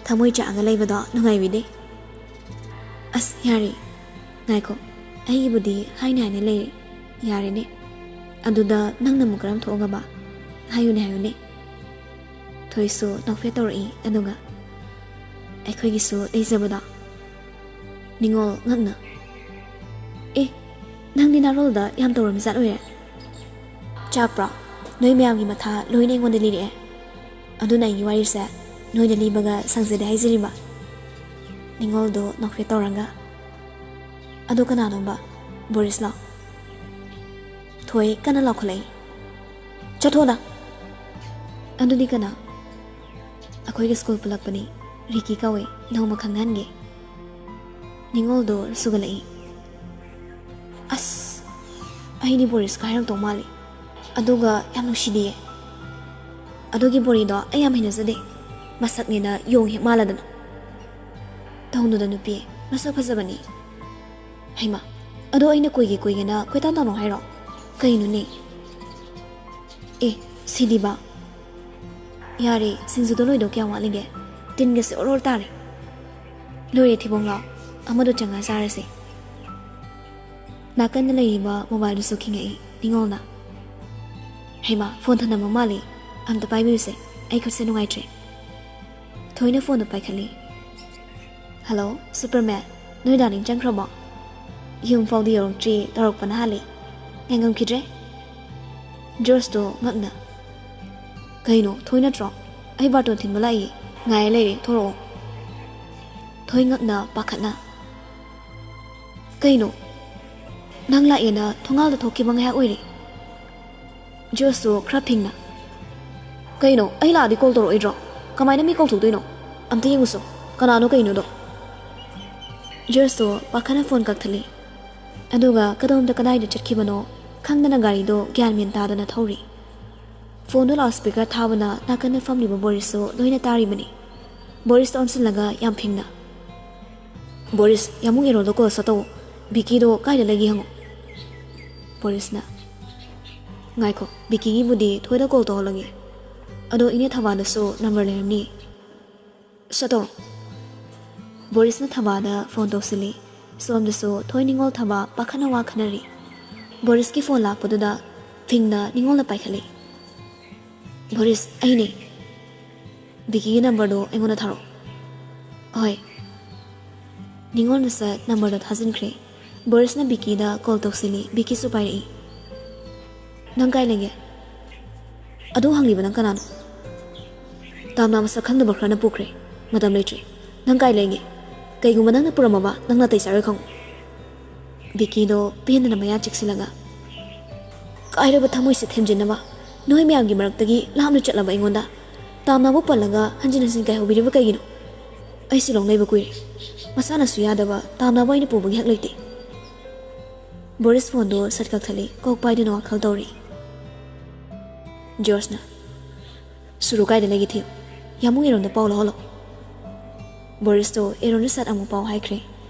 ꯊꯃꯣꯏ ꯆꯥꯛꯑꯒ ꯂꯩꯕꯗꯣ ꯅꯨꯡꯉꯥꯏꯕꯤꯗꯦ꯫" "ꯑꯁ, ꯌꯥꯔꯦ꯫ ꯉꯥꯏꯈꯣ, ꯑꯩꯒꯤꯕꯨꯗꯤ ꯍꯥꯏꯅ ꯍꯥꯏꯅ ꯂꯩꯔꯦ꯫ ꯌꯥꯔꯦꯅꯦ꯫ ꯑꯗꯨꯗ ꯅꯪꯅ ꯑꯃꯨꯛ ꯀꯔꯝ ꯊꯣꯛꯑꯒꯕ? ꯍꯥꯏꯌꯨꯅꯦ, ꯍꯥꯏꯌꯨꯅꯦ꯫" ꯊꯣꯏꯁꯨ ꯅꯣꯛꯐꯦꯠ ꯇꯧꯔꯛꯏ, ꯑꯗꯨꯒ, "ꯑꯩꯈꯣꯏꯒꯤꯁꯨ ꯂꯩꯖꯕꯗꯣ?" ꯅꯤꯉꯣꯜ ꯉꯛꯅ, "ꯑꯦ, ꯅꯪꯗꯤ ꯅꯥꯔꯣꯜꯗ ꯌꯥꯝ ꯇꯧꯔꯝꯃꯤꯖꯥꯠ ꯑꯣꯏꯔꯦ꯫ ꯆꯥꯛꯄ꯭ꯔꯣ? ꯅꯣꯏ ꯃꯌꯥꯝꯒꯤ ꯃꯊꯥ ꯂꯣꯏꯅ ꯑꯩꯉꯣꯟꯗ ꯂꯤꯔꯛꯑꯦ꯫ ꯑꯗꯨꯅ ꯑꯩꯒꯤ ꯋꯥꯔꯤꯁꯦ ꯅꯣꯏꯗ ꯂꯤꯕꯒ ꯁꯪꯖꯗꯦ ꯍꯥꯏꯖꯔꯤꯕ꯫" ꯅꯤꯉꯣꯜꯗꯣ ꯅꯣꯛꯐꯦꯠ ꯇꯧꯔꯒ, "ꯑꯗꯣ ꯀꯅꯥꯅꯣꯕ? ꯕꯣꯔꯤꯁꯂꯣ?" ꯊꯣꯏ ꯀꯟꯅ ꯂꯥꯎꯈꯠꯂꯛꯏ, "ꯆꯠꯊꯣꯛꯑꯣꯗ!" "ꯑꯗꯨꯗꯤ ꯀꯅꯥ?" "ꯑꯩꯈꯣꯏꯒꯤ ꯁ꯭ꯀꯨꯜ ꯄꯨꯜꯂꯛꯄꯅꯤ, ꯔꯤꯀꯤ ꯀꯧꯏ, ꯅꯣꯡꯃ ꯈꯪꯅꯍꯟꯒꯦ꯫" ꯅꯤꯉꯣꯜꯗꯣ ꯁꯨꯒꯠꯂꯛꯏ, "ꯑꯁ, ꯑꯩꯗꯤ ꯕꯣꯔꯤꯁꯀ ꯍꯥꯏꯔꯛꯇꯧ ꯃꯥꯜꯂꯤ꯫ ꯑꯗꯨꯒ ꯌꯥꯝ ꯅꯨꯡꯁꯤꯗꯤꯌꯦ꯫ ꯑꯗꯨꯒꯤ ꯕꯣꯔꯤꯗꯣ ꯑꯩ ꯌꯥꯝ ꯍꯩꯅꯖꯗꯦ꯫ ꯃꯁꯛꯅꯦꯅ ꯌꯣꯡ ꯍꯦꯛ ꯃꯥꯜꯂꯗꯅ꯫" "ꯇꯧꯅꯨꯗ ꯅꯨꯄꯤ, ꯃꯁꯛ ꯐꯖꯕꯅꯤ꯫" "ꯍꯩꯃꯥ, ꯑꯗꯣ ꯑꯩꯅ ꯀꯣꯏꯒꯦ ꯀꯣꯏꯒꯦꯅ ꯀꯣꯏꯇꯥꯟ ꯇꯥꯟꯅꯧ ꯍꯥꯏꯔꯣ? ꯀꯩꯅꯣꯅꯦ?" "ꯑꯦ, ꯁꯤꯗꯤꯕ꯫ ꯌꯥꯔꯦ, ꯁꯤꯡꯖꯨꯗꯣ ꯂꯣꯏꯗꯧ ꯀꯌꯥꯝ ꯋꯥꯠꯂꯤꯒꯦ? ꯇꯤꯟꯒꯁꯦ ꯑꯣꯔꯣꯔ ꯇꯥꯔꯦ꯫ ꯂꯣꯏꯔꯦ ꯊꯤꯕꯣꯡꯂꯥꯎ, ꯑꯃꯗꯣ ꯆꯪꯉ ꯆꯥꯔꯁꯦ꯫" ꯅꯥꯀꯟꯗ ꯂꯩꯔꯤꯕ ꯃꯣꯕꯥꯏꯜꯗꯨꯁꯨ ꯈꯤꯡꯉꯛꯏ ꯅꯤꯉꯣꯜꯅ꯫ "ꯍꯩꯃꯥ, ꯐꯣꯟ ꯊꯅꯝꯕ ꯃꯥꯜꯂꯤ꯫ ꯑꯝꯇ ꯄꯥꯏꯕꯤꯌꯨꯁꯦ, ꯑꯩ ꯈꯨꯠꯁꯦ ꯅꯨꯡꯉꯥꯏꯇ꯭ꯔꯦ꯫" ꯊꯣꯏꯅ ꯐꯣꯟꯗꯣ ꯄꯥꯏꯈꯠꯂꯤ꯫ "ꯍꯜꯂꯣ, ꯁꯨꯄꯔꯃꯦꯟ, ꯅꯣꯏ ꯗꯥꯔꯂꯤꯡ ꯆꯪꯈ꯭ꯔꯕꯣ? ꯌꯨꯝ ꯐꯥꯎꯗꯤ ꯌꯧꯔꯛꯇ꯭ꯔꯤ, ꯇꯧꯔꯛꯄꯅ ꯍꯥꯜꯂꯤ꯫ ꯉꯥꯏꯉꯝꯈꯤꯗ꯭ꯔꯦ꯫" ꯖꯣꯔꯖꯇꯣ ꯉꯛꯅ, "ꯀꯩꯅꯣ, ꯊꯣꯏ ꯅꯠꯇ꯭ꯔꯣ? ꯑꯩ ꯕꯥꯔꯇꯣꯟ ꯊꯤꯟꯕ ꯂꯥꯛꯏ, ꯉꯥꯏꯔ ꯂꯩꯔꯦ, ꯊꯣꯔꯛꯑꯣ꯫" ꯊꯣꯏ ꯉꯛꯅ ꯄꯥꯈꯠꯅ, "ꯀꯩꯅꯣ? ꯅꯪ ꯂꯥꯛꯑꯦꯅ ꯊꯣꯡꯒꯥꯜꯗ ꯊꯣꯛꯈꯤꯕ ꯉꯥꯏꯍꯥꯛ ꯑꯣꯏꯔꯦ꯫" ꯖꯣꯔꯖꯇꯣ ꯈꯔ ꯐꯤꯡꯅ, "ꯀꯩꯅꯣ, ꯑꯩ ꯂꯥꯛꯑꯗꯤ ꯀꯣꯜ ꯇꯧꯔꯛꯑꯣꯏꯗ꯭ꯔꯣ? ꯀꯃꯥꯏꯅ ꯃꯤ ꯀꯧꯊꯣꯛꯇꯣꯏꯅꯣ? ꯑꯝꯇ ꯌꯦꯡꯉꯨꯁꯣ, ꯀꯅꯥꯅꯣ ꯀꯩꯅꯣꯗꯣ?" ꯖꯣꯔꯖꯇꯣ ꯄꯥꯈꯠꯅ ꯐꯣꯟ ꯀꯛꯊꯠꯂꯤ꯫ ꯑꯗꯨꯒ ꯀꯗꯣꯝꯗ ꯀꯗꯥꯏꯗ ꯆꯠꯈꯤꯕꯅꯣ ꯈꯪꯗꯅ ꯒꯥꯔꯤꯗꯣ ꯒ꯭ꯌꯥꯟ ꯃꯦꯟ ꯇꯥꯗꯅ ꯊꯧꯔꯤ꯫ ꯐꯣꯟꯗꯣ ꯂꯥꯎꯠ ꯁ꯭ꯄꯤꯀꯔ ꯊꯥꯕꯅ ꯅꯥꯀꯟꯗ ꯐꯝꯂꯤꯕ ꯕꯣꯔꯤꯁꯁꯨ ꯂꯣꯏꯅ ꯇꯥꯔꯤꯕꯅꯤ꯫ ꯕꯣꯔꯤꯁꯇ ꯑꯣꯟꯁꯤꯜꯂꯒ ꯌꯥꯝ ꯐꯤꯡꯅ, "ꯕꯣꯔꯤꯁ, ꯌꯥꯝꯕꯨꯡ ꯑꯦꯔꯣꯟꯗꯣ ꯀꯣꯜ ꯁꯠ ꯇꯧ꯫ ꯕꯤꯀꯤꯗꯣ ꯀꯥꯏꯗ ꯂꯩꯒꯦ ꯍꯪꯉꯨ꯫" ꯕꯣꯔꯤꯁꯅ, "ꯉꯥꯏꯈꯣ, ꯕꯤꯀꯤꯒꯤꯕꯨꯗꯤ ꯊꯣꯏꯗ ꯀꯣꯜ ꯇꯧꯍꯜꯂꯒꯦ꯫ ꯑꯗꯣ ꯏꯅꯦ ꯊꯕꯥꯗꯁꯨ ꯅꯝꯕꯔ ꯂꯩꯔꯝꯅꯤ꯫ ꯁꯠ ꯇꯧꯔꯣ꯫" ꯕꯣꯔꯤꯁꯅ ꯊꯕꯥꯗ ꯐꯣꯟ ꯇꯧꯁꯤꯜꯂꯤ꯫ ꯁꯣꯝꯗꯁꯨ ꯊꯣꯏ, ꯅꯤꯉꯣꯜ, ꯊꯕꯥ ꯄꯥꯈꯠꯅ ꯋꯥ ꯈꯟꯅꯔꯤ꯫ ꯕꯣꯔꯤꯁꯀꯤ ꯐꯣꯟ ꯂꯥꯛꯄꯗꯨꯗ ꯐꯤꯡꯅ ꯅꯤꯉꯣꯜꯅ ꯄꯥꯏꯈꯠꯂꯤ꯫ "ꯕꯣꯔꯤꯁ, ꯑꯩꯅꯦ꯫ ꯕꯤꯀꯤꯒꯤ ꯅꯝꯕꯔꯗꯣ ꯑꯩꯉꯣꯟꯗ ꯊꯥꯔꯛꯑꯣ꯫" "ꯍꯣꯏ꯫" ꯅꯤꯉꯣꯜꯅ ꯁꯠ ꯅꯝꯕꯔꯗꯣ ꯊꯥꯖꯤꯟꯈ꯭ꯔꯦ꯫ ꯕꯣꯔꯤꯁꯅ ꯕꯤꯀꯤꯗ ꯀꯣꯜ ꯇꯧꯁꯤꯜꯂꯤ꯫ ꯕꯤꯀꯤꯁꯨ ꯄꯥꯏꯔꯛꯏ꯫ "ꯅꯪ ꯀꯥꯏ ꯂꯩꯒꯦ? ꯑꯗꯨ ꯍꯪꯂꯤꯕ ꯅꯪ ꯀꯅꯥꯅꯣ?" "ꯇꯥꯝꯅꯥ ꯃꯁꯛ ꯈꯪꯗꯕ ꯈꯔꯅ ꯄꯨꯈ꯭ꯔꯦ꯫ ꯃꯇꯝ ꯂꯩꯇ꯭ꯔꯦ꯫ ꯅꯪ ꯀꯥꯏ ꯂꯩꯒꯦ? ꯀꯩꯒꯨꯝꯕ ꯅꯪꯅ ꯄꯨꯔꯝꯃꯕ, ꯅꯪ ꯅꯥꯇꯩ ꯆꯥꯔꯣꯏ ꯈꯪꯉꯨ꯫" ꯕꯤꯀꯤꯗꯣ ꯄꯦꯟꯗꯅ ꯃꯌꯥ ꯆꯤꯛꯁꯤꯜꯂꯒ, "ꯀꯥꯏꯔꯕ ꯊꯃꯣꯏꯁꯦ ꯊꯦꯝꯖꯤꯟꯅꯕ ꯅꯣꯏ ꯃꯌꯥꯝꯒꯤ ꯃꯔꯛꯇꯒꯤ ꯂꯥꯞꯅ ꯆꯠꯂꯕ ꯑꯩꯉꯣꯟꯗ ꯇꯥꯝꯅꯥꯕꯨ ꯄꯜꯂꯒ ꯍꯟꯖꯤꯟ ꯍꯟꯖꯤꯟ ꯀꯥꯏꯍꯧꯕꯤꯔꯤꯕ ꯀꯩꯒꯤꯅꯣ? ꯑꯩꯁꯨ ꯂꯧꯅꯩꯕ ꯀꯨꯏꯔꯦ꯫ ꯃꯁꯥꯅꯁꯨ ꯌꯥꯗꯕ ꯇꯥꯝꯅꯥꯕꯨ ꯑꯩꯅ ꯄꯨꯕꯒꯤ ꯍꯛ ꯂꯩꯇꯦ꯫" ꯕꯣꯔꯤꯁ ꯐꯣꯟꯗꯣ ꯁꯠ ꯀꯛꯊꯠꯂꯤ꯫ ꯀꯣꯛ ꯄꯥꯏꯗꯨꯅ ꯋꯥꯈꯜ ꯇꯧꯔꯤ꯫ ꯖꯣꯔꯖꯅ, "ꯁꯨꯔꯨ ꯀꯥꯏꯗ ꯂꯩꯒꯦ ꯊꯤꯌꯨ꯫ ꯌꯥꯝꯕꯨꯡ ꯑꯦꯔꯣꯟꯗ ꯄꯥꯎ ꯂꯧꯍꯜꯂꯣ꯫" ꯕꯣꯔꯤꯁꯇꯣ ꯑꯦꯔꯣꯟꯗ ꯁꯠ ꯑꯃꯨꯛ ꯄꯥꯎ ꯍꯥꯏꯈ꯭ꯔꯦ꯫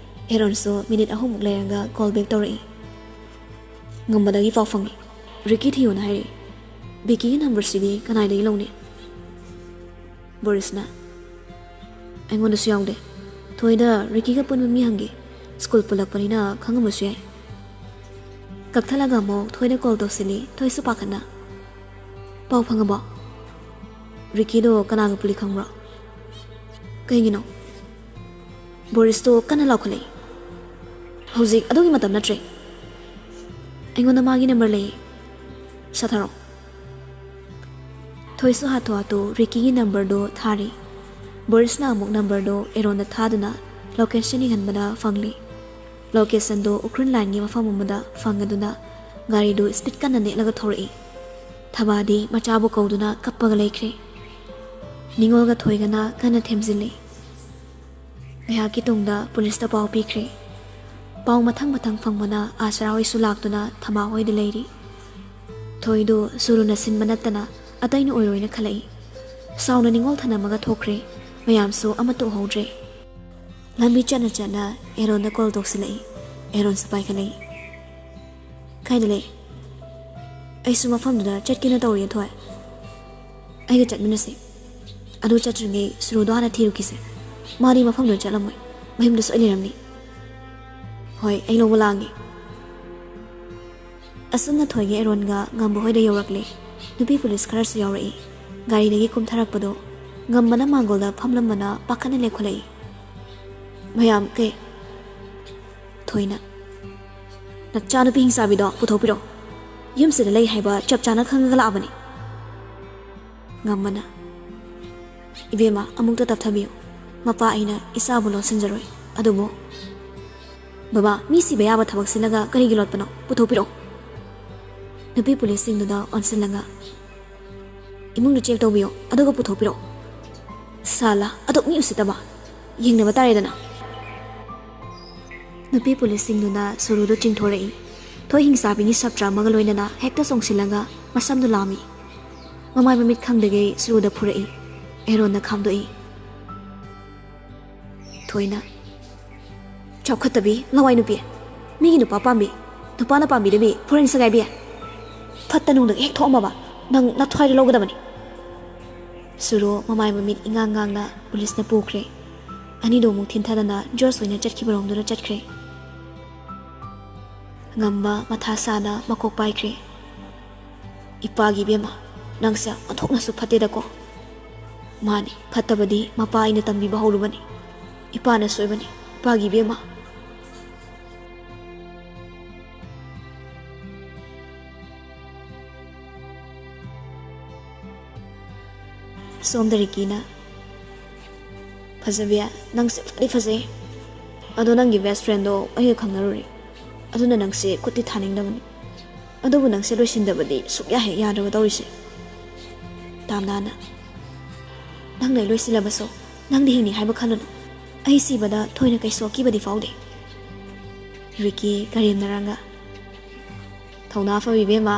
ꯑꯦꯔꯣꯟꯁꯨ ꯃꯤꯅꯤꯠ ꯑꯍꯨꯝꯃꯨꯛ ꯂꯩꯔꯒ ꯀꯣꯜ ꯕꯦꯛ ꯇꯧꯔꯛꯏ꯫ "ꯉꯝꯕꯗꯒꯤ ꯄꯥꯎ ꯐꯪꯉꯤ꯫ ꯔꯤꯀꯤ ꯊꯤꯌꯨꯅ ꯍꯥꯏꯔꯛꯏ꯫ ꯕꯤꯀꯤꯒꯤ ꯅꯝꯕꯔꯁꯤꯗꯤ ꯀꯅꯥꯏꯗꯒꯤ ꯂꯧꯅꯤ?" ꯕꯣꯔꯤꯁꯅ, "ꯑꯩꯉꯣꯟꯗꯁꯨ ꯌꯥꯎꯗꯦ꯫ ꯊꯣꯏꯗ ꯔꯤꯀꯤꯒ ꯄꯨꯟꯕ ꯃꯤ ꯍꯪꯒꯦ꯫ ꯁ꯭ꯀꯨꯜ ꯄꯨꯜꯂꯛꯄꯅꯤꯅ ꯈꯪꯉꯝꯕꯁꯨ ꯌꯥꯏ꯫" ꯀꯛꯊꯠꯂꯒ ꯑꯃꯨꯛ ꯊꯣꯏꯗ ꯀꯣꯜ ꯇꯧꯁꯤꯜꯂꯤ꯫ ꯊꯣꯏꯁꯨ ꯄꯥꯈꯠꯅ, "ꯄꯥꯎ ꯐꯪꯉꯕꯣ? ꯔꯤꯀꯤꯗꯣ ꯀꯅꯥꯒ ꯄꯨꯜꯂꯤ ꯈꯪꯕ꯭ꯔꯣ?" "ꯀꯩꯒꯤꯅꯣ?" ꯕꯣꯔꯤꯁꯇꯣ ꯀꯟꯅ ꯂꯥꯎꯈꯠꯂꯛꯏ꯫ "ꯍꯧꯖꯤꯛ ꯑꯗꯨꯒꯤ ꯃꯇꯝ ꯅꯠꯇ꯭ꯔꯦ꯫ ꯑꯩꯉꯣꯟꯗ ꯃꯥꯒꯤ ꯅꯝꯕꯔ ꯂꯩꯌꯦ꯫ ꯁꯠ ꯊꯥꯔꯛꯑꯣ꯫" ꯊꯣꯏꯁꯨ ꯍꯥꯊꯨ ꯍꯥꯊꯨ ꯔꯤꯀꯤꯒꯤ ꯅꯝꯕꯔꯗꯣ ꯊꯥꯔꯤ꯫ ꯕꯣꯔꯤꯁꯅ ꯑꯃꯨꯛ ꯅꯝꯕꯔꯗꯣ ꯑꯦꯔꯣꯟꯗ ꯊꯥꯗꯨꯅ ꯂꯣꯀꯦꯁꯟ ꯌꯦꯡꯍꯟꯕꯗ ꯐꯪꯂꯤ꯫ ꯂꯣꯀꯦꯁꯟꯗꯣ ꯎꯈ꯭ꯔꯨꯜ ꯂꯥꯏꯟꯒꯤ ꯃꯐꯝ ꯑꯃꯗ ꯐꯪꯉꯗꯨꯅ ꯒꯥꯔꯤꯗꯨ ꯁ꯭ꯄꯤꯗ ꯀꯟꯅ ꯅꯦꯠꯂꯒ ꯊꯧꯔꯛꯏ꯫ ꯊꯕꯥꯗꯤ ꯃꯆꯥꯕꯨ ꯀꯧꯗꯨꯅ ꯀꯞꯄꯒ ꯂꯩꯈ꯭ꯔꯦ꯫ ꯅꯤꯉꯣꯜꯒ ꯊꯣꯏꯒꯅ ꯀꯟꯅ ꯊꯦꯝꯖꯤꯜꯂꯤ꯫ ꯉꯥꯏꯍꯥꯛꯀꯤ ꯇꯨꯡꯗ ꯄꯨꯂꯤꯁꯇ ꯄꯥꯎ ꯄꯤꯈ꯭ꯔꯦ꯫ ꯄꯥꯎ ꯃꯊꯪ ꯃꯊꯪ ꯐꯪꯕꯅ ꯑꯥꯁꯥ ꯍꯣꯏꯁꯨ ꯂꯥꯛꯇꯨꯅ ꯊꯕꯥ ꯍꯣꯏꯗ ꯂꯩꯔꯤ꯫ ꯊꯣꯏꯗꯨ ꯁꯨꯔꯨꯅ ꯁꯤꯟꯕ ꯅꯠꯇꯅ ꯑꯇꯩꯅ ꯑꯣꯏꯔꯣꯏꯅ ꯈꯜꯂꯛꯏ꯫ ꯁꯥꯎꯅ ꯅꯤꯡꯉꯣꯜ ꯊꯅꯝꯃꯒ ꯊꯣꯛꯈ꯭ꯔꯦ꯫ ꯃꯌꯥꯝꯁꯨ ꯑꯃꯠꯇ ꯎꯍꯧꯗ꯭ꯔꯦ꯫ ꯂꯝꯕꯤ ꯆꯠꯅ ꯆꯠꯅ ꯑꯦꯔꯣꯟꯗ ꯀꯣꯜ ꯇꯧꯁꯤꯜꯂꯛꯏ꯫ ꯑꯦꯔꯣꯟꯁꯨ ꯄꯥꯏꯈꯠꯂꯛꯏ꯫ "ꯀꯥꯏꯗ ꯂꯩ?" "ꯑꯩꯁꯨ ꯃꯐꯝꯗꯨꯗ ꯆꯠꯀꯦꯅ ꯇꯧꯔꯤ, ꯊꯣꯏ꯫ ꯑꯩꯒ ꯆꯠꯃꯤꯟꯅꯁꯤ꯫ ꯑꯗꯨ ꯆꯠꯇ꯭ꯔꯤꯉꯩ ꯁꯨꯔꯨꯗꯣ ꯍꯥꯟꯅ ꯊꯤꯔꯨꯈꯤꯁꯦ꯫ ꯃꯥꯗꯤ ꯃꯐꯝꯗꯨꯗ ꯆꯠꯂꯝꯃꯣꯏ꯫ ꯃꯌꯨꯝꯗ ꯁꯣꯏ ꯂꯩꯔꯝꯅꯤ꯫ ꯍꯣꯏ, ꯑꯩ ꯂꯧꯕ ꯂꯥꯛꯑꯒꯦ꯫" ꯑꯁꯨꯝꯅ ꯊꯣꯏꯒ ꯑꯦꯔꯣꯟꯒ ꯉꯝꯕ ꯍꯣꯏꯗ ꯌꯧꯔꯛꯂꯦ꯫ ꯅꯨꯄꯤ ꯄꯨꯂꯤꯁ ꯈꯔꯁꯨ ꯌꯥꯎꯔꯛꯏ꯫ ꯒꯥꯔꯤꯗꯒꯤ ꯀꯨꯝꯊꯔꯛꯄꯗꯣ ꯉꯝꯕꯅ ꯃꯥꯡꯒꯣꯜꯗ ꯐꯝꯂꯝꯕꯅ ꯄꯥꯈꯠꯅ ꯂꯦꯞꯈꯠꯂꯛꯏ꯫ "ꯃꯌꯥꯝ ꯀꯩ?" ꯊꯣꯏꯅ, "ꯅꯆꯥꯅꯨꯄꯤ ꯍꯤꯡꯆꯥꯕꯤꯗꯣ ꯄꯨꯊꯣꯛꯄꯤꯔꯛꯑꯣ꯫ ꯌꯨꯝꯁꯤꯗ ꯂꯩ ꯍꯥꯏꯕ ꯆꯞ ꯆꯥꯅ ꯈꯪꯉꯒ ꯂꯥꯛꯑꯕꯅꯤ꯫" ꯉꯝꯕꯅ, "ꯏꯕꯦꯝꯃ, ꯑꯃꯨꯛꯇ ꯇꯞꯊꯕꯤꯌꯨ꯫ ꯃꯄꯥ ꯑꯩꯅ ꯏꯆꯥꯕꯨ ꯂꯣꯠꯁꯤꯟꯖꯔꯣꯏ꯫ ꯑꯗꯨꯕꯨ, ꯕꯕꯥ, ꯃꯤ ꯁꯤꯕ ꯌꯥꯕ ꯊꯕꯛ ꯁꯤꯜꯂꯒ ꯀꯔꯤꯒꯤ ꯂꯣꯠꯄꯅꯣ? ꯄꯨꯊꯣꯛꯄꯤꯔꯛꯑꯣ꯫" ꯅꯨꯄꯤ ꯄꯨꯂꯤꯁꯁꯤꯡꯗꯨꯗ ꯑꯣꯟꯁꯤꯜꯂꯒ, "ꯏꯃꯨꯡꯗꯨ ꯆꯦꯛ ꯇꯧꯕꯤꯌꯣ, ꯑꯗꯨꯒ ꯄꯨꯊꯣꯛꯄꯤꯔꯛꯑꯣ꯫" "ꯁꯥꯂꯥ, ꯑꯗꯨꯛ ꯃꯤ ꯎꯁꯤꯠꯇꯕ! ꯌꯦꯡꯅꯕ ꯇꯥꯔꯦꯗꯅ꯫" ꯅꯨꯄꯤ ꯄꯨꯂꯤꯁꯁꯤꯡꯗꯨꯅ ꯁꯨꯔꯨꯗꯨ ꯆꯤꯡꯊꯣꯔꯛꯏ꯫ ꯊꯣꯏ ꯍꯤꯡꯆꯥꯕꯤꯒꯤ ꯁꯞꯇ꯭ꯔ ꯑꯃꯒ ꯂꯣꯏꯅꯅ ꯍꯦꯛꯇ ꯆꯣꯡꯁꯤꯜꯂꯒ ꯃꯁꯝꯗꯨ ꯂꯥꯝꯃꯤ꯫ ꯃꯃꯥꯏ ꯃꯃꯤꯠ ꯈꯪꯗꯒꯩ ꯁꯨꯔꯨꯗ ꯐꯨꯔꯛꯏ꯫ ꯑꯦꯔꯣꯟꯅ ꯈꯥꯝꯗꯣꯛꯏ꯫ ꯊꯣꯏꯅ, "ꯆꯥꯎꯈꯠꯇꯕꯤ, ꯂꯋꯥꯏ ꯅꯨꯄꯤ, ꯃꯤꯒꯤ ꯅꯨꯄꯥ ꯄꯥꯝꯕꯤ, ꯅꯨꯄꯥꯅ ꯄꯥꯝꯕꯤꯗꯕꯤ, ꯐꯣꯔꯦꯟ ꯁꯒꯥꯏꯕꯤ, ꯐꯠꯇ ꯅꯨꯡꯗꯒꯤ ꯍꯦꯛ ꯊꯣꯛꯑꯝꯃꯕ ꯅꯪ ꯅꯊ꯭ꯋꯥꯏꯗ ꯂꯧꯒꯗꯕꯅꯤ꯫" ꯁꯨꯔꯣ ꯃꯃꯥꯏ ꯃꯃꯤꯠ ꯏꯉꯥꯡ ꯉꯥꯡꯅ ꯄꯨꯂꯤꯁꯅ ꯄꯨꯈ꯭ꯔꯦ꯫ ꯑꯅꯤꯗꯣ ꯑꯃꯨꯛ ꯊꯤꯟꯊꯗꯅ ꯖꯣꯔꯖ ꯑꯣꯏꯅ ꯆꯠꯈꯤꯕꯔꯣꯝꯗꯨꯗ ꯆꯠꯈ꯭ꯔꯦ꯫ ꯉꯝꯕ ꯃꯊꯥ ꯁꯥꯅ ꯃꯀꯣꯛ ꯄꯥꯏꯈ꯭ꯔꯦ꯫ "ꯏꯄꯥꯒꯤ ꯏꯕꯦꯝꯃ, ꯅꯪꯁꯦ ꯑꯣꯟꯊꯣꯛꯅꯁꯨ ꯐꯠꯇꯦꯗꯀꯣ꯫" "ꯃꯥꯅꯤ, ꯐꯠꯇꯕꯗꯤ ꯃꯄꯥ ꯑꯩꯅ ꯇꯝꯕꯤꯕ ꯍꯧꯔꯨꯕꯅꯤ꯫ ꯏꯄꯥꯅ ꯁꯣꯏꯕꯅꯤ, ꯏꯄꯥꯒꯤ ꯏꯕꯦꯝꯃ꯫" ꯁꯣꯝꯗ ꯔꯤꯀꯤꯅ, "ꯐꯖꯕꯤ, ꯅꯪꯁꯦ ꯐꯗꯤ ꯐꯖꯩ꯫ ꯑꯗꯣ ꯅꯪꯒꯤ ꯕꯦꯁ ꯐ꯭ꯔꯦꯟꯗꯣ ꯑꯩꯒ ꯈꯪꯅꯔꯨꯔꯦ꯫ ꯑꯗꯨꯅ ꯅꯪꯁꯦ ꯈꯨꯠꯇꯤ ꯊꯥꯅꯤꯡꯗꯕꯅꯤ꯫ ꯑꯗꯨꯕꯨ ꯅꯪꯁꯦ ꯂꯣꯏꯁꯤꯟꯗꯕꯗꯤ ꯁꯨꯛꯌꯥ ꯍꯦꯛ ꯌꯥꯗ꯭ꯔꯕ ꯇꯧꯔꯤꯁꯦ꯫" ꯇꯥꯝꯅꯥꯅ, "ꯅꯪꯅ ꯂꯣꯏꯁꯤꯜꯂꯕꯁꯨ ꯅꯪꯗꯤ ꯍꯤꯡꯅꯤ ꯍꯥꯏꯕ ꯈꯜꯂꯨꯅꯨ꯫ ꯑꯩ ꯁꯤꯕꯗ ꯊꯣꯏꯅ ꯀꯩꯁꯨ ꯑꯀꯤꯕꯗꯤ ꯐꯥꯎꯗꯦ꯫" ꯔꯤꯀꯤ ꯀꯔꯦꯝꯅꯔꯒ, "ꯊꯧꯅꯥ ꯐꯕꯤ ꯏꯕꯦꯝꯃ,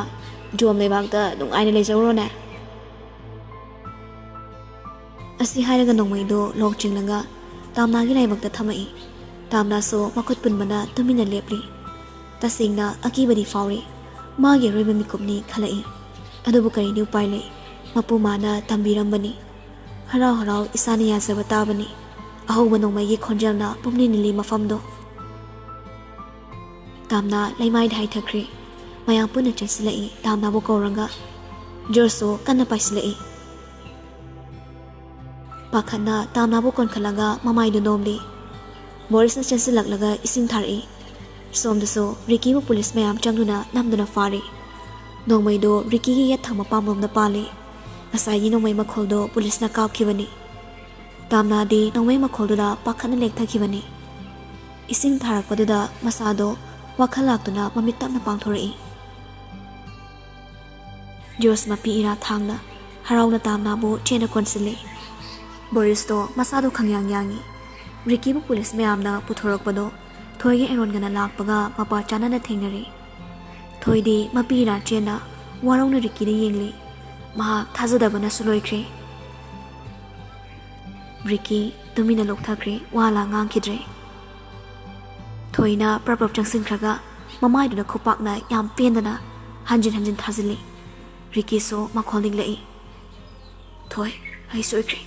ꯖꯣꯝ ꯂꯩꯕꯥꯛꯇ ꯅꯨꯡꯉꯥꯏꯅ ꯂꯩꯖꯧꯔꯣꯅꯦ꯫ ꯑꯁꯤ ꯍꯥꯏꯔꯒ ꯅꯣꯡꯃꯩꯗꯣ ꯂꯣꯛ ꯆꯤꯡꯂꯒ ꯇꯥꯝꯅꯥꯒꯤ ꯂꯥꯏꯕꯛꯇ ꯊꯝꯃꯛꯏ꯫ ꯇꯥꯝꯅꯥꯁꯨ ꯃꯈꯨꯠ ꯄꯨꯟꯕꯅ ꯇꯨꯃꯤꯟꯅ ꯂꯦꯞꯂꯤ꯫ ꯇꯁꯦꯡꯅ ꯑꯀꯤꯕꯗꯤ ꯐꯥꯎꯔꯤ꯫ ꯃꯥꯒꯤ ꯑꯔꯣꯏꯕ ꯃꯤꯀꯨꯞꯅꯤ ꯈꯜꯂꯛꯏ꯫ ꯑꯗꯨꯕꯨ ꯀꯔꯤꯗꯤ ꯎꯄꯥꯏ ꯂꯩ? ꯃꯄꯨ ꯃꯥꯅ ꯇꯝꯕꯤꯔꯝꯕꯅꯤ꯫ ꯍꯔꯥꯎ ꯍꯔꯥꯎ ꯏꯁꯥꯅ ꯌꯥꯖꯕ ꯇꯥꯕꯅꯤ꯫ ꯑꯍꯧꯕ ꯅꯣꯡꯃꯩꯒꯤ ꯈꯣꯟꯖꯦꯜꯅ ꯄꯨꯝꯅꯤꯜ ꯅꯤꯜꯂꯤ ꯃꯐꯝꯗꯣ꯫ ꯇꯥꯝꯅꯥ ꯂꯩꯃꯥꯏꯗ ꯍꯥꯏꯊꯈ꯭ꯔꯦ꯫ ꯃꯌꯥꯝ ꯄꯨꯟꯅ ꯆꯦꯟꯁꯤꯜꯂꯛꯏ, ꯇꯥꯝꯅꯥꯕꯨ ꯀꯧꯔꯒ꯫ ꯖꯣꯔꯖꯁꯨ ꯀꯟꯅ ꯄꯥꯏꯁꯤꯜꯂꯛꯏ꯫ ꯄꯥꯈꯠꯅ ꯇꯥꯝꯅꯥꯕꯨ ꯀꯣꯟꯈꯠꯂꯒ ꯃꯃꯥꯏꯗꯨ ꯅꯣꯝꯂꯤ꯫ ꯕꯣꯔꯤꯁꯅ ꯆꯦꯟꯁꯤꯜꯂꯛꯂꯒ ꯏꯁꯤꯡ ꯊꯥꯔꯛꯏ꯫ ꯁꯣꯝꯗꯁꯨ ꯔꯤꯀꯤꯕꯨ ꯄꯨꯂꯤꯁ ꯃꯌꯥꯝ ꯆꯪꯗꯨꯅ ꯅꯝꯗꯨꯅ ꯐꯥꯔꯤ꯫ ꯅꯣꯡꯃꯩꯗꯣ ꯔꯤꯀꯤꯒꯤ ꯌꯦꯠ ꯊꯪꯕ ꯄꯥꯝꯕꯣꯝꯗ ꯄꯥꯜꯂꯤ꯫ ꯉꯁꯥꯏꯒꯤ ꯅꯣꯡꯃꯩ ꯃꯈꯣꯜꯗꯣ ꯄꯨꯂꯤꯁꯅ ꯀꯥꯞꯈꯤꯕꯅꯤ꯫ ꯇꯥꯝꯅꯥꯗꯤ ꯅꯣꯡꯃꯩ ꯃꯈꯣꯜꯗꯨꯗ ꯄꯥꯈꯠꯅ ꯂꯦꯛꯊꯈꯤꯕꯅꯤ꯫ ꯏꯁꯤꯡ ꯊꯥꯔꯛꯄꯗꯨꯗ ꯃꯁꯥꯗꯣ ꯋꯥꯈꯜ ꯂꯥꯛꯇꯨꯅ ꯃꯃꯤꯠ ꯇꯞꯅ ꯄꯥꯡꯊꯣꯔꯛꯏ꯫ ꯖꯣꯔꯖ ꯃꯄꯤ ꯏꯔꯥ ꯊꯥꯡꯅ ꯍꯔꯥꯎꯅ ꯇꯥꯝꯅꯥꯕꯨ ꯆꯦꯟꯅ ꯀꯣꯟꯁꯤꯜꯂꯤ꯫ ꯕꯣꯔꯤꯁꯇꯣ ꯃꯁꯥꯗꯣ ꯈꯪꯌꯥꯡ ꯌꯥꯡꯉꯤ꯫ ꯔꯤꯀꯤꯕꯨ ꯄꯨꯂꯤꯁ ꯃꯌꯥꯝꯅ ꯄꯨꯊꯣꯔꯛꯄꯗꯣ ꯊꯣꯏꯒ ꯑꯦꯔꯣꯟꯒꯅ ꯂꯥꯛꯄꯒ ꯃꯄꯥ ꯆꯥꯅꯅ ꯊꯦꯡꯅꯔꯦ꯫ ꯊꯣꯏꯗꯤ ꯃꯄꯤ ꯏꯔꯥ ꯆꯦꯟꯅ ꯋꯥꯔꯧꯅ ꯔꯤꯀꯤꯗ ꯌꯦꯡꯂꯤ꯫ ꯃꯍꯥꯛ ꯊꯥꯖꯗꯕꯅꯁꯨ ꯂꯣꯏꯈ꯭ꯔꯦ꯫ ꯔꯤꯀꯤ ꯇꯨꯃꯤꯟꯅ ꯂꯣꯛꯊꯈ꯭ꯔꯦ, ꯋꯥ ꯂꯥꯡ ꯉꯥꯡꯈꯤꯗ꯭ꯔꯦ꯫ ꯊꯣꯏꯅ ꯄ꯭ꯔꯞ ꯄ꯭ꯔꯞ ꯆꯪꯁꯤꯟꯈ꯭ꯔꯒ ꯃꯃꯥꯏꯗꯨꯗ ꯈꯨꯄꯥꯛꯅ ꯌꯥꯝ ꯄꯦꯟꯗꯅ ꯍꯟꯖꯤꯟ ꯍꯟꯖꯤꯟ ꯊꯥꯖꯤꯜꯂꯤ꯫ ꯔꯤꯀꯤꯁꯨ ꯃꯈꯣꯜ ꯅꯤꯛꯂꯛꯏ꯫ "ꯊꯣꯏ, ꯑꯩ ꯁꯣꯏꯈ꯭ꯔꯦ꯫"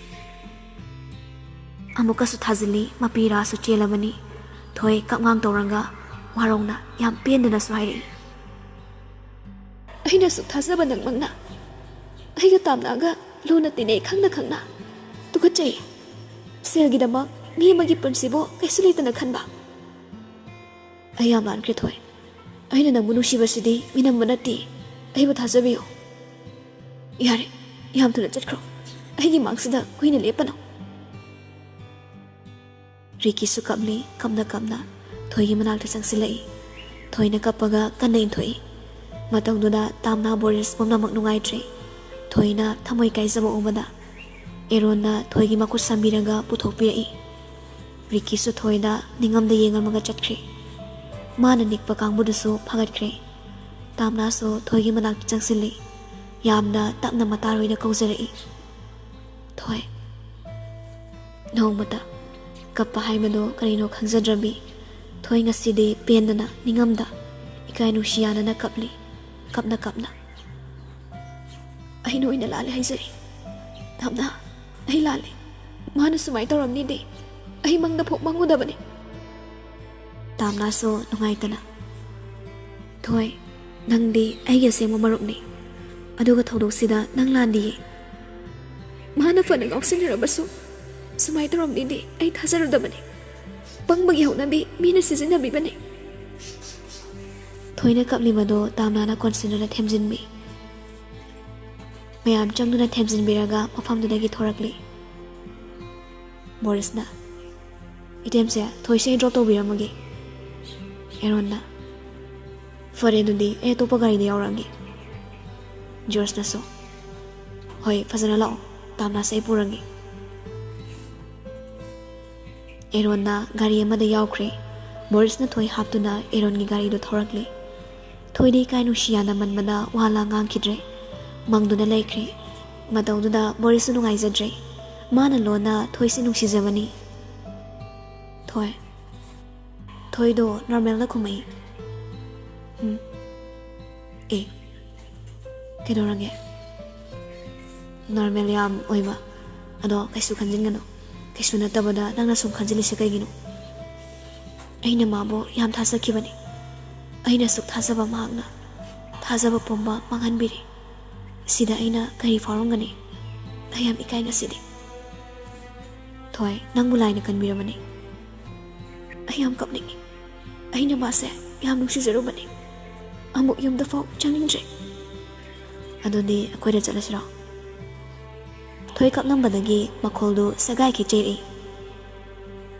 ꯑꯃꯨꯛꯀꯁꯨ ꯊꯥꯖꯤꯜꯂꯤ, ꯃꯄꯤ ꯏꯔꯥꯁꯨ ꯆꯦꯜꯂꯕꯅꯤ꯫ ꯊꯣꯏ ꯀꯞꯉꯥꯡ ꯇꯧꯔꯒ ꯋꯥꯔꯧꯅ ꯌꯥꯝ ꯄꯦꯟꯗꯅꯁꯨ ꯍꯥꯏꯔꯛꯏ꯫ "ꯑꯩꯅ ꯑꯁꯨꯛ ꯊꯥꯖꯕ ꯅꯪꯃꯛꯅ ꯑꯩꯒ ꯇꯥꯝꯅꯥꯒ ꯂꯨꯅ ꯇꯤꯟꯅꯩ ꯈꯪꯅ ꯈꯪꯅ ꯇꯨꯀꯠꯆꯩ꯫ ꯁꯦꯜꯒꯤꯗꯃꯛ ꯃꯤ ꯑꯃꯒꯤ ꯄꯨꯟꯁꯤꯕꯨ ꯀꯩꯁꯨ ꯂꯩꯇꯅ ꯈꯟꯕ꯫ ꯑꯩ ꯌꯥꯝ ꯂꯥꯟꯈ꯭ꯔꯦ ꯊꯣꯏ꯫ ꯑꯩꯅ ꯅꯪꯕꯨ ꯅꯨꯡꯁꯤꯕꯁꯤꯗꯤ ꯃꯤꯅꯝꯕ ꯅꯠꯇꯦ꯫ ꯑꯩꯕꯨ ꯊꯥꯖꯕꯤꯌꯨ꯫ ꯌꯥꯔꯦ, ꯌꯥꯝ ꯊꯨꯅ ꯆꯠꯈ꯭ꯔꯣ꯫ ꯑꯩꯒꯤ ꯃꯥꯡꯁꯤꯗ ꯀꯨꯏꯅ ꯂꯦꯞꯄꯅꯨ꯫" ꯔꯤꯀꯤꯁꯨ ꯀꯞꯂꯤ, ꯀꯞꯅ ꯀꯞꯅ ꯊꯣꯏꯒꯤ ꯃꯅꯥꯛꯇ ꯆꯪꯁꯤꯜꯂꯛꯏ꯫ ꯊꯣꯏꯅ ꯀꯞꯄꯒ ꯀꯟꯅ ꯏꯟꯊꯣꯛꯏ꯫ ꯃꯇꯧꯗꯨꯗ ꯇꯥꯝꯅꯥ, ꯕꯣꯔꯤꯁ ꯄꯨꯝꯅꯃꯛ ꯅꯨꯡꯉꯥꯏꯇ꯭ꯔꯦ꯫ ꯊꯣꯏꯅ ꯊꯃꯣꯏ ꯀꯥꯏꯖꯕ ꯎꯕꯗ ꯑꯦꯔꯣꯟꯅ ꯊꯣꯏꯒꯤ ꯃꯈꯨꯠ ꯁꯝꯕꯤꯔꯒ ꯄꯨꯊꯣꯛꯄꯤꯔꯛꯏ꯫ ꯔꯤꯀꯤꯁꯨ ꯊꯣꯏꯗ ꯅꯤꯡꯉꯝꯗ ꯌꯦꯡꯂꯝꯃꯒ ꯆꯠꯈ꯭ꯔꯦ꯫ ꯃꯥꯅ ꯅꯤꯛꯄ ꯀꯥꯡꯕꯨꯗꯨꯁꯨ ꯐꯒꯠꯈ꯭ꯔꯦ꯫ ꯇꯥꯝꯅꯥꯁꯨ ꯊꯣꯏꯒꯤ ꯃꯅꯥꯛꯇ ꯆꯪꯁꯤꯜꯂꯤ꯫ ꯌꯥꯝꯅ ꯇꯞꯅ ꯃꯇꯥꯔꯣꯏꯗ ꯀꯧꯖꯔꯛꯏ꯫ "ꯊꯣꯏ, ꯅꯣꯡꯃꯇ ꯀꯞꯄ ꯍꯥꯏꯕꯗꯣ ꯀꯔꯤꯅꯣ ꯈꯪꯖꯗ꯭ꯔꯕꯤ ꯊꯣꯏ ꯉꯁꯤꯗꯤ ꯄꯦꯟꯗꯅ ꯅꯤꯡꯉꯝꯗ ꯏꯀꯥꯏ ꯅꯨꯡꯁꯤ ꯌꯥꯅꯅ ꯀꯞꯂꯤ, ꯀꯞꯅ ꯀꯞꯅ꯫ "ꯑꯩꯅ ꯑꯣꯏꯅ ꯂꯥꯜꯂꯦ ꯍꯥꯏꯖꯔꯤ꯫ ꯇꯥꯝꯅꯥ, ꯑꯩ ꯂꯥꯜꯂꯦ꯫ ꯃꯥꯅ ꯁꯨꯃꯥꯏꯅ ꯇꯧꯔꯝꯅꯤꯗꯤ ꯑꯩ ꯃꯪꯗ ꯐꯥꯎ ꯃꯪꯉꯨꯗꯕꯅꯤ꯫" ꯇꯥꯝꯅꯥꯁꯨ ꯅꯨꯡꯉꯥꯏꯇꯅ, "ꯊꯣꯏ, ꯅꯪꯗꯤ ꯑꯩꯒꯤ ꯑꯁꯦꯡꯕ ꯃꯔꯨꯞꯅꯤ꯫ ꯑꯗꯨꯒ ꯊꯧꯗꯣꯛꯁꯤꯗ ꯅꯪ ꯂꯥꯟꯗꯤꯌꯦ꯫ ꯃꯥꯅ ꯐꯅ ꯉꯥꯎꯁꯤꯟꯅꯔꯕꯁꯨ ꯁꯨꯃꯥꯏꯅ ꯇꯧꯔꯝꯅꯤꯗꯤ ꯑꯩ ꯊꯥꯖꯔꯨꯗꯕꯅꯤ꯫ ꯄꯪꯕꯒꯤ ꯍꯧꯅꯕꯤ ꯃꯤꯅ ꯁꯤꯖꯤꯟꯅꯕꯤꯕꯅꯤ꯫" ꯊꯣꯏꯅ ꯀꯞꯂꯤꯕꯗꯣ ꯇꯥꯝꯅꯥꯅ ꯀꯣꯟꯁꯤꯟꯗꯨꯅ ꯊꯦꯝꯖꯤꯟꯕꯤ꯫ ꯃꯌꯥꯝ ꯆꯪꯗꯨꯅ ꯊꯦꯝꯖꯤꯟꯕꯤꯔꯒ ꯃꯐꯝꯗꯨꯗꯒꯤ ꯊꯣꯔꯛꯂꯤ꯫ ꯕꯣꯔꯤꯁꯅ, "ꯏꯇꯦꯝꯁꯦ, ꯊꯣꯏꯁꯦ ꯑꯩ ꯗ꯭ꯔꯣꯞ ꯇꯧꯕꯤꯔꯝꯃꯒꯦ꯫" ꯑꯦꯔꯣꯟꯅ, "ꯐꯔꯦ, ꯑꯗꯨꯗꯤ ꯑꯩ ꯑꯇꯣꯞꯄ ꯒꯥꯔꯤꯗ ꯌꯥꯎꯔꯛꯑꯒꯦ꯫" ꯖꯣꯔꯖꯅꯁꯨ, "ꯍꯣꯏ, ꯐꯖꯅ ꯂꯥꯛꯑꯣ, ꯇꯥꯝꯅꯥꯁꯦ ꯑꯩ ꯄꯨꯔꯒꯦ꯫" ꯑꯦꯔꯣꯟꯅ ꯒꯥꯔꯤ ꯑꯃꯗ ꯌꯥꯎꯈ꯭ꯔꯦ꯫ ꯕꯣꯔꯤꯁꯅ ꯊꯣꯏ ꯍꯥꯞꯇꯨꯅ ꯑꯦꯔꯣꯟꯒꯤ ꯒꯥꯔꯤꯗꯨ ꯊꯧꯔꯛꯂꯤ꯫ ꯊꯣꯏꯗꯤ ꯏꯀꯥꯏ ꯅꯨꯡꯁꯤ ꯌꯥꯅꯃꯟꯕꯗ ꯋꯥ ꯂꯥꯡ ꯉꯥꯡꯈꯤꯗ꯭ꯔꯦ꯫ ꯃꯪꯗꯨꯅ ꯂꯩꯈ꯭ꯔꯦ꯫ ꯃꯇꯧꯗꯨꯗ ꯕꯣꯔꯤꯁꯁꯨ ꯅꯨꯡꯉꯥꯏꯖꯗ꯭ꯔꯦ꯫ ꯃꯥꯅ ꯂꯣꯟꯅ ꯊꯣꯏꯁꯤ ꯅꯨꯡꯁꯤꯖꯕꯅꯤ꯫ "ꯊꯣꯏ꯫" ꯊꯣꯏꯗꯣ ꯅꯣꯔꯃꯦꯜꯗ ꯈꯨꯝꯃꯛꯏ꯫ "ꯎꯝ꯫ ꯑꯦ, ꯀꯩꯗꯧꯔꯒꯦ?" "ꯅꯣꯔꯃꯦꯜ ꯌꯥꯝ ꯑꯣꯏꯕ꯫ ꯑꯗꯣ ꯀꯩꯁꯨ ꯈꯟꯖꯤꯟꯒꯅꯨ꯫ ꯀꯩꯁꯨ ꯅꯠꯇꯕꯗ ꯅꯪꯅ ꯁꯨꯝ ꯈꯟꯖꯤꯜꯂꯤꯁꯦ ꯀꯩꯒꯤꯅꯣ? ꯑꯩꯅ ꯃꯥꯕꯨ ꯌꯥꯝ ꯊꯥꯖꯈꯤꯕꯅꯤ꯫ ꯑꯩꯅ ꯁꯨꯛ ꯊꯥꯖꯕ ꯃꯍꯥꯛꯅ ꯊꯥꯖꯕ ꯄꯨꯝꯕ ꯃꯥꯡꯍꯟꯕꯤꯔꯦ꯫ ꯁꯤꯗ ꯑꯩꯅ ꯀꯔꯤ ꯐꯥꯎꯔꯝꯒꯅꯤ? ꯑꯩ ꯌꯥꯝ ꯏꯀꯥꯏ ꯉꯁꯤꯗꯤ꯫" "ꯊꯣꯏ, ꯅꯪꯕꯨ ꯂꯥꯏꯅ ꯀꯟꯕꯤꯔꯕꯅꯤ꯫ ꯑꯩ ꯌꯥꯝ ꯀꯞꯅꯤꯡꯉꯤ꯫ ꯑꯩꯅ ꯃꯥꯁꯦ ꯌꯥꯝ ꯅꯨꯡꯁꯤꯖꯔꯨꯕꯅꯤ꯫ ꯑꯃꯨꯛ ꯌꯨꯝꯗ ꯐꯥꯎ ꯆꯪꯅꯤꯡꯗ꯭ꯔꯦ꯫" "ꯑꯗꯨꯗꯤ ꯑꯩꯈꯣꯏꯗ ꯆꯠꯂꯁꯤꯔꯣ?" ꯊꯣꯏ ꯀꯞꯂꯝꯕꯗꯒꯤ ꯃꯈꯣꯜꯗꯨ ꯁꯦꯒꯥꯏꯈꯩ ꯆꯩꯔꯛꯏ꯫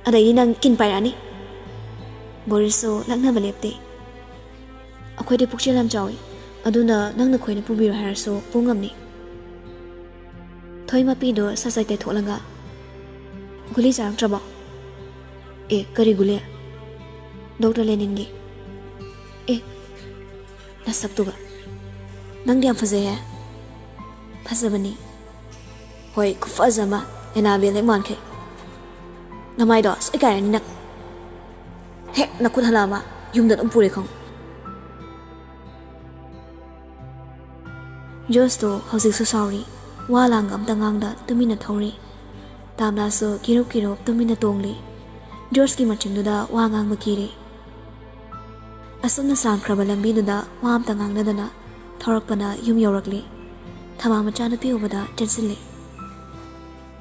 "ꯑꯗꯩꯗꯤ ꯅꯪ ꯀꯤꯟ ꯄꯥꯏꯔꯛꯑꯅꯤ꯫" ꯕꯣꯔꯤꯁꯁꯨ ꯂꯛꯅꯕ ꯂꯦꯞꯇꯦ꯫ "ꯑꯩꯈꯣꯏꯗꯤ ꯄꯨꯛꯆꯦꯜ ꯌꯥꯝ ꯆꯥꯎꯏ, ꯑꯗꯨꯅ ꯅꯪꯅ ꯈꯣꯏꯅ ꯄꯨꯕꯤꯔꯣ ꯍꯥꯏꯔꯁꯨ ꯄꯨ ꯉꯝꯅꯤ꯫" ꯊꯣꯏ ꯃꯄꯤꯗꯣ ꯁꯠ ꯁꯠ ꯇꯩꯊꯣꯛꯂꯒ, "ꯒꯨꯂꯤ ꯆꯥꯔꯛꯇ꯭ꯔꯕꯣ?" "ꯑꯦ, ꯀꯔꯤ ꯒꯨꯂꯤ?" "ꯗꯣꯛꯇꯔ ꯂꯦꯅꯤꯟꯒꯤ꯫" "ꯑꯦ, ꯅꯁꯛꯇꯨꯒ꯫ ꯅꯪꯗꯤ ꯌꯥꯝ ꯐꯖꯩꯍꯦ꯫" "ꯐꯖꯕꯅꯤ꯫" "ꯍꯣꯏ, ꯈꯨꯐꯖ ꯑꯃ, ꯑꯦꯅꯥꯕꯦꯜ ꯍꯦꯛ ꯃꯥꯟꯈꯩ꯫" ꯅꯃꯥꯏꯗꯣ ꯁꯣꯏ ꯀꯥꯏꯔꯅꯤ ꯅꯪ꯫ ꯍꯦꯛ ꯅꯈꯨꯠ ꯍꯜꯂꯛꯑꯕ ꯌꯨꯝꯗ ꯑꯗꯨꯝ ꯄꯨꯔꯦ ꯈꯪꯉꯨ꯫ ꯖꯣꯔꯖꯇꯣ ꯍꯧꯖꯤꯛꯁꯨ ꯁꯥꯎꯔꯤ꯫ ꯋꯥ ꯂꯥꯡꯒ ꯑꯝꯇ ꯉꯥꯡꯗ ꯇꯨꯃꯤꯟꯅ ꯊꯧꯔꯤ꯫ ꯇꯥꯝꯅꯥꯁꯨ ꯀꯤꯔꯨꯞ ꯀꯤꯔꯨꯞ ꯇꯨꯃꯤꯟꯅ ꯇꯣꯡꯂꯤ꯫ ꯖꯣꯔꯖꯀꯤ ꯃꯆꯤꯟꯗꯨꯗ ꯋꯥ ꯉꯥꯡꯕ ꯀꯤꯔꯤ꯫ ꯑꯁꯨꯝꯅ ꯁꯥꯡꯈ꯭ꯔꯕ ꯂꯝꯕꯤꯗꯨꯗ ꯋꯥ ꯑꯝꯇ ꯉꯥꯡꯅꯗꯅ ꯊꯧꯔꯛꯄꯅ ꯌꯨꯝ ꯌꯧꯔꯛꯂꯤ꯫ ꯊꯕꯥ ꯃꯆꯥꯅꯨꯄꯤ ꯎꯕꯗ ꯆꯦꯟꯁꯤꯜꯂꯤ꯫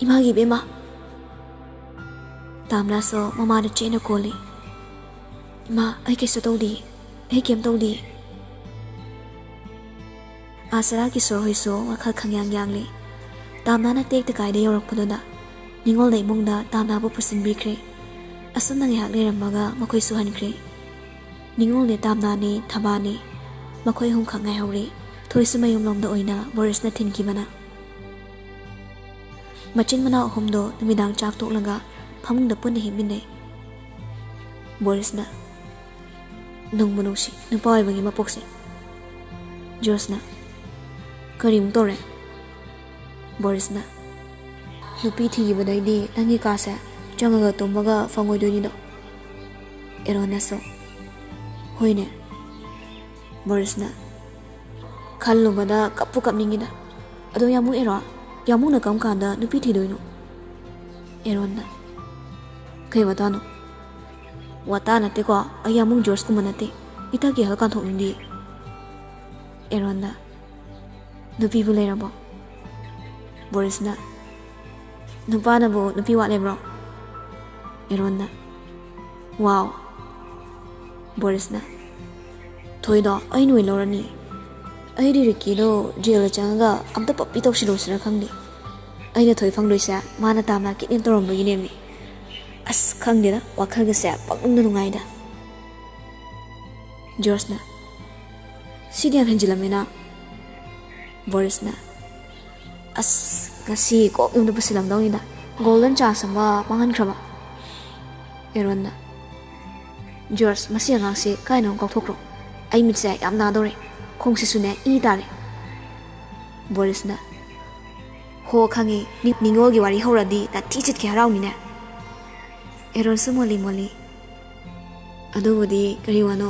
"ꯏꯃꯥꯒꯤ ꯏꯕꯦꯝꯃ!" ꯇꯥꯝꯅꯥꯁꯨ ꯃꯃꯥꯗ ꯆꯦꯠꯅ ꯀꯣꯜꯂꯤ꯫ "ꯏꯃꯥ, ꯑꯩ ꯀꯩꯁꯨ ꯇꯧꯗꯦ, ꯑꯩ ꯀꯩꯝ ꯇꯧꯗꯦ꯫" ꯑꯥꯁꯔꯥ ꯀꯤꯁꯣꯔ ꯍꯣꯏꯁꯨ ꯋꯥꯈꯜ ꯈꯪꯌꯥꯡ ꯌꯥꯡꯂꯤ꯫ ꯇꯥꯝꯅꯥꯅ ꯇꯦꯛꯇ ꯀꯥꯏꯗ ꯌꯧꯔꯛꯄꯗꯨꯗ ꯅꯤꯉꯣꯜꯅ ꯏꯃꯨꯡꯗ ꯇꯥꯝꯅꯥꯕꯨ ꯄꯨꯁꯤꯟꯕꯤꯈ꯭ꯔꯦ꯫ ꯑꯁꯨꯝꯅ ꯉꯥꯏꯍꯥꯛ ꯂꯩꯔꯝꯃꯒ ꯃꯈꯣꯏꯁꯨ ꯍꯟꯈ꯭ꯔꯦ꯫ ꯅꯤꯉꯣꯜꯅꯦ ꯇꯥꯝꯅꯥꯅꯦ ꯊꯕꯥꯅꯦ ꯃꯈꯣꯏ ꯑꯍꯨꯝꯈꯛ ꯉꯥꯏꯍꯧꯔꯦ꯫ ꯊꯣꯏꯁꯨ ꯃꯌꯨꯝꯂꯣꯝꯗ ꯑꯣꯏꯅ ꯕꯣꯔꯤꯁꯅ ꯊꯤꯟꯈꯤꯕꯅ꯫ ꯃꯆꯤꯟ ꯃꯅꯥꯎ ꯑꯍꯨꯝꯗꯣ ꯅꯨꯃꯤꯗꯥꯡ ꯆꯥꯛ ꯇꯣꯛꯂꯒ ꯐꯃꯨꯡꯗ ꯄꯨꯟꯅ ꯍꯤꯞꯃꯤꯟꯅꯩ꯫ ꯕꯣꯔꯤꯁꯅ, "ꯅꯨꯡꯕꯨ ꯅꯨꯡꯁꯤ ꯅꯨꯄꯥ ꯑꯣꯏꯕꯒꯤ ꯃꯄꯣꯛꯁꯦ꯫" ꯖꯣꯔꯖꯅ, "ꯀꯔꯤꯃꯨꯛ ꯇꯧꯔꯦ?" ꯕꯣꯔꯤꯁꯅ, "ꯅꯨꯄꯤ ꯊꯤꯈꯤꯕꯗꯩꯗꯤ ꯅꯪꯒꯤ ꯀꯥꯁꯦ ꯆꯪꯉꯒ ꯇꯨꯝꯕꯒ ꯐꯪꯉꯣꯏꯗꯣꯏꯅꯤꯗꯣ꯫" ꯑꯦꯔꯣꯟꯅꯁꯨ, "ꯍꯣꯏꯅꯦ꯫" ꯕꯣꯔꯤꯁꯅ, "ꯈꯜꯂꯨꯕꯗ ꯀꯞꯄꯨ ꯀꯞꯅꯤꯡꯉꯤꯗ꯫ ꯑꯗꯣ ꯌꯥꯃꯨ ꯑꯦꯔꯣ, ꯌꯥꯃꯨꯅ ꯀꯔꯝ ꯀꯥꯟꯗ ꯅꯨꯄꯤ ꯊꯤꯗꯣꯏꯅꯣ?" ꯑꯦꯔꯣꯟꯅ, "ꯀꯩ ꯋꯥꯇꯥꯅꯣ?" "ꯋꯥꯇꯥ ꯅꯠꯇꯦꯀꯣ, ꯑꯩ ꯌꯥꯃꯨ ꯖꯣꯔꯖꯀꯨꯝꯕ ꯅꯠꯇꯦ꯫ ꯏꯇꯥꯒꯤ ꯑꯍꯜ ꯀꯥꯟꯊꯣꯛꯅꯤꯡꯗꯦ꯫" ꯑꯦꯔꯣꯟꯅ, "ꯅꯨꯄꯤꯕꯨ ꯂꯩꯔꯕꯣ?" ꯕꯣꯔꯤꯁꯅ, "ꯅꯨꯄꯥꯅꯕꯨ ꯅꯨꯄꯤ ꯋꯥꯠꯂꯦꯕ꯭ꯔꯣ?" ꯑꯦꯔꯣꯟꯅ, "ꯋꯥꯎ꯫" ꯕꯣꯔꯤꯁꯅ, "ꯊꯣꯏꯗꯣ ꯑꯩꯅ ꯑꯣꯏꯅ ꯂꯧꯔꯅꯤ꯫ ꯑꯩꯗꯤ ꯔꯤꯛꯀꯤꯗꯣ ꯖꯦꯜꯗ ꯆꯪꯉꯒ ꯑꯝꯇ ꯄꯞꯄꯤ ꯇꯧꯁꯤꯜꯂꯣꯁꯤꯔ ꯈꯪꯗꯦ꯫ ꯑꯩꯅ ꯊꯣꯏ ꯐꯪꯗꯣꯏꯁꯦ ꯃꯥꯅ ꯇꯥꯝꯅ ꯀꯤꯠꯅꯦꯞ ꯇꯧꯔꯝꯕꯒꯤꯅꯦꯃꯤ꯫ ꯑꯁ, ꯈꯪꯗꯦꯗ, ꯋꯥꯈꯜꯒꯁꯦ ꯄꯪꯅꯨꯡꯗ ꯅꯨꯡꯉꯥꯏꯗ꯫" ꯖꯣꯔꯖꯅ, "ꯁꯤꯗꯤ ꯌꯥꯝ ꯍꯦꯟꯖꯤꯜꯂꯝꯃꯦꯅ꯫" ꯕꯣꯔꯤꯁꯅ, "ꯑꯁ, ꯉꯁꯤ ꯀꯣꯛ ꯌꯨꯝꯗ ꯄꯨꯁꯤꯜꯂꯝꯗꯧꯅꯤꯗ꯫ ꯒꯣꯜꯗꯟ ꯆꯥꯟꯁ ꯑꯃ ꯃꯥꯡꯍꯟꯈ꯭ꯔꯕ꯫" ꯑꯦꯔꯣꯟꯅ, "ꯖꯣꯔꯖ, ꯃꯁꯤ ꯑꯉꯥꯡꯁꯤ ꯀꯥꯏꯅꯣ ꯀꯥꯎꯊꯣꯛꯈ꯭ꯔꯣ꯫ ꯑꯩ ꯃꯤꯠꯁꯦ ꯌꯥꯝ ꯅꯥꯗꯧꯔꯦ꯫ ꯈꯣꯡꯁꯤꯁꯨꯅꯦ ꯏ ꯇꯥꯔꯦ꯫" ꯕꯣꯔꯤꯁꯅ, "ꯍꯣ, ꯈꯪꯉꯤ꯫ ꯅꯤ-, ꯅꯤꯉꯣꯜꯒꯤ ꯋꯥꯔꯤ ꯍꯧꯔꯗꯤ ꯅꯥꯊꯤ ꯆꯤꯠꯀꯦ ꯍꯔꯥꯎꯅꯤꯅꯦ꯫" ꯀꯦꯔꯣꯜꯁꯨ ꯃꯣꯜꯂꯤ ꯃꯣꯜꯂꯤ꯫ ꯑꯗꯨꯕꯨꯗꯤ ꯀꯔꯤ ꯋꯥꯅꯣ?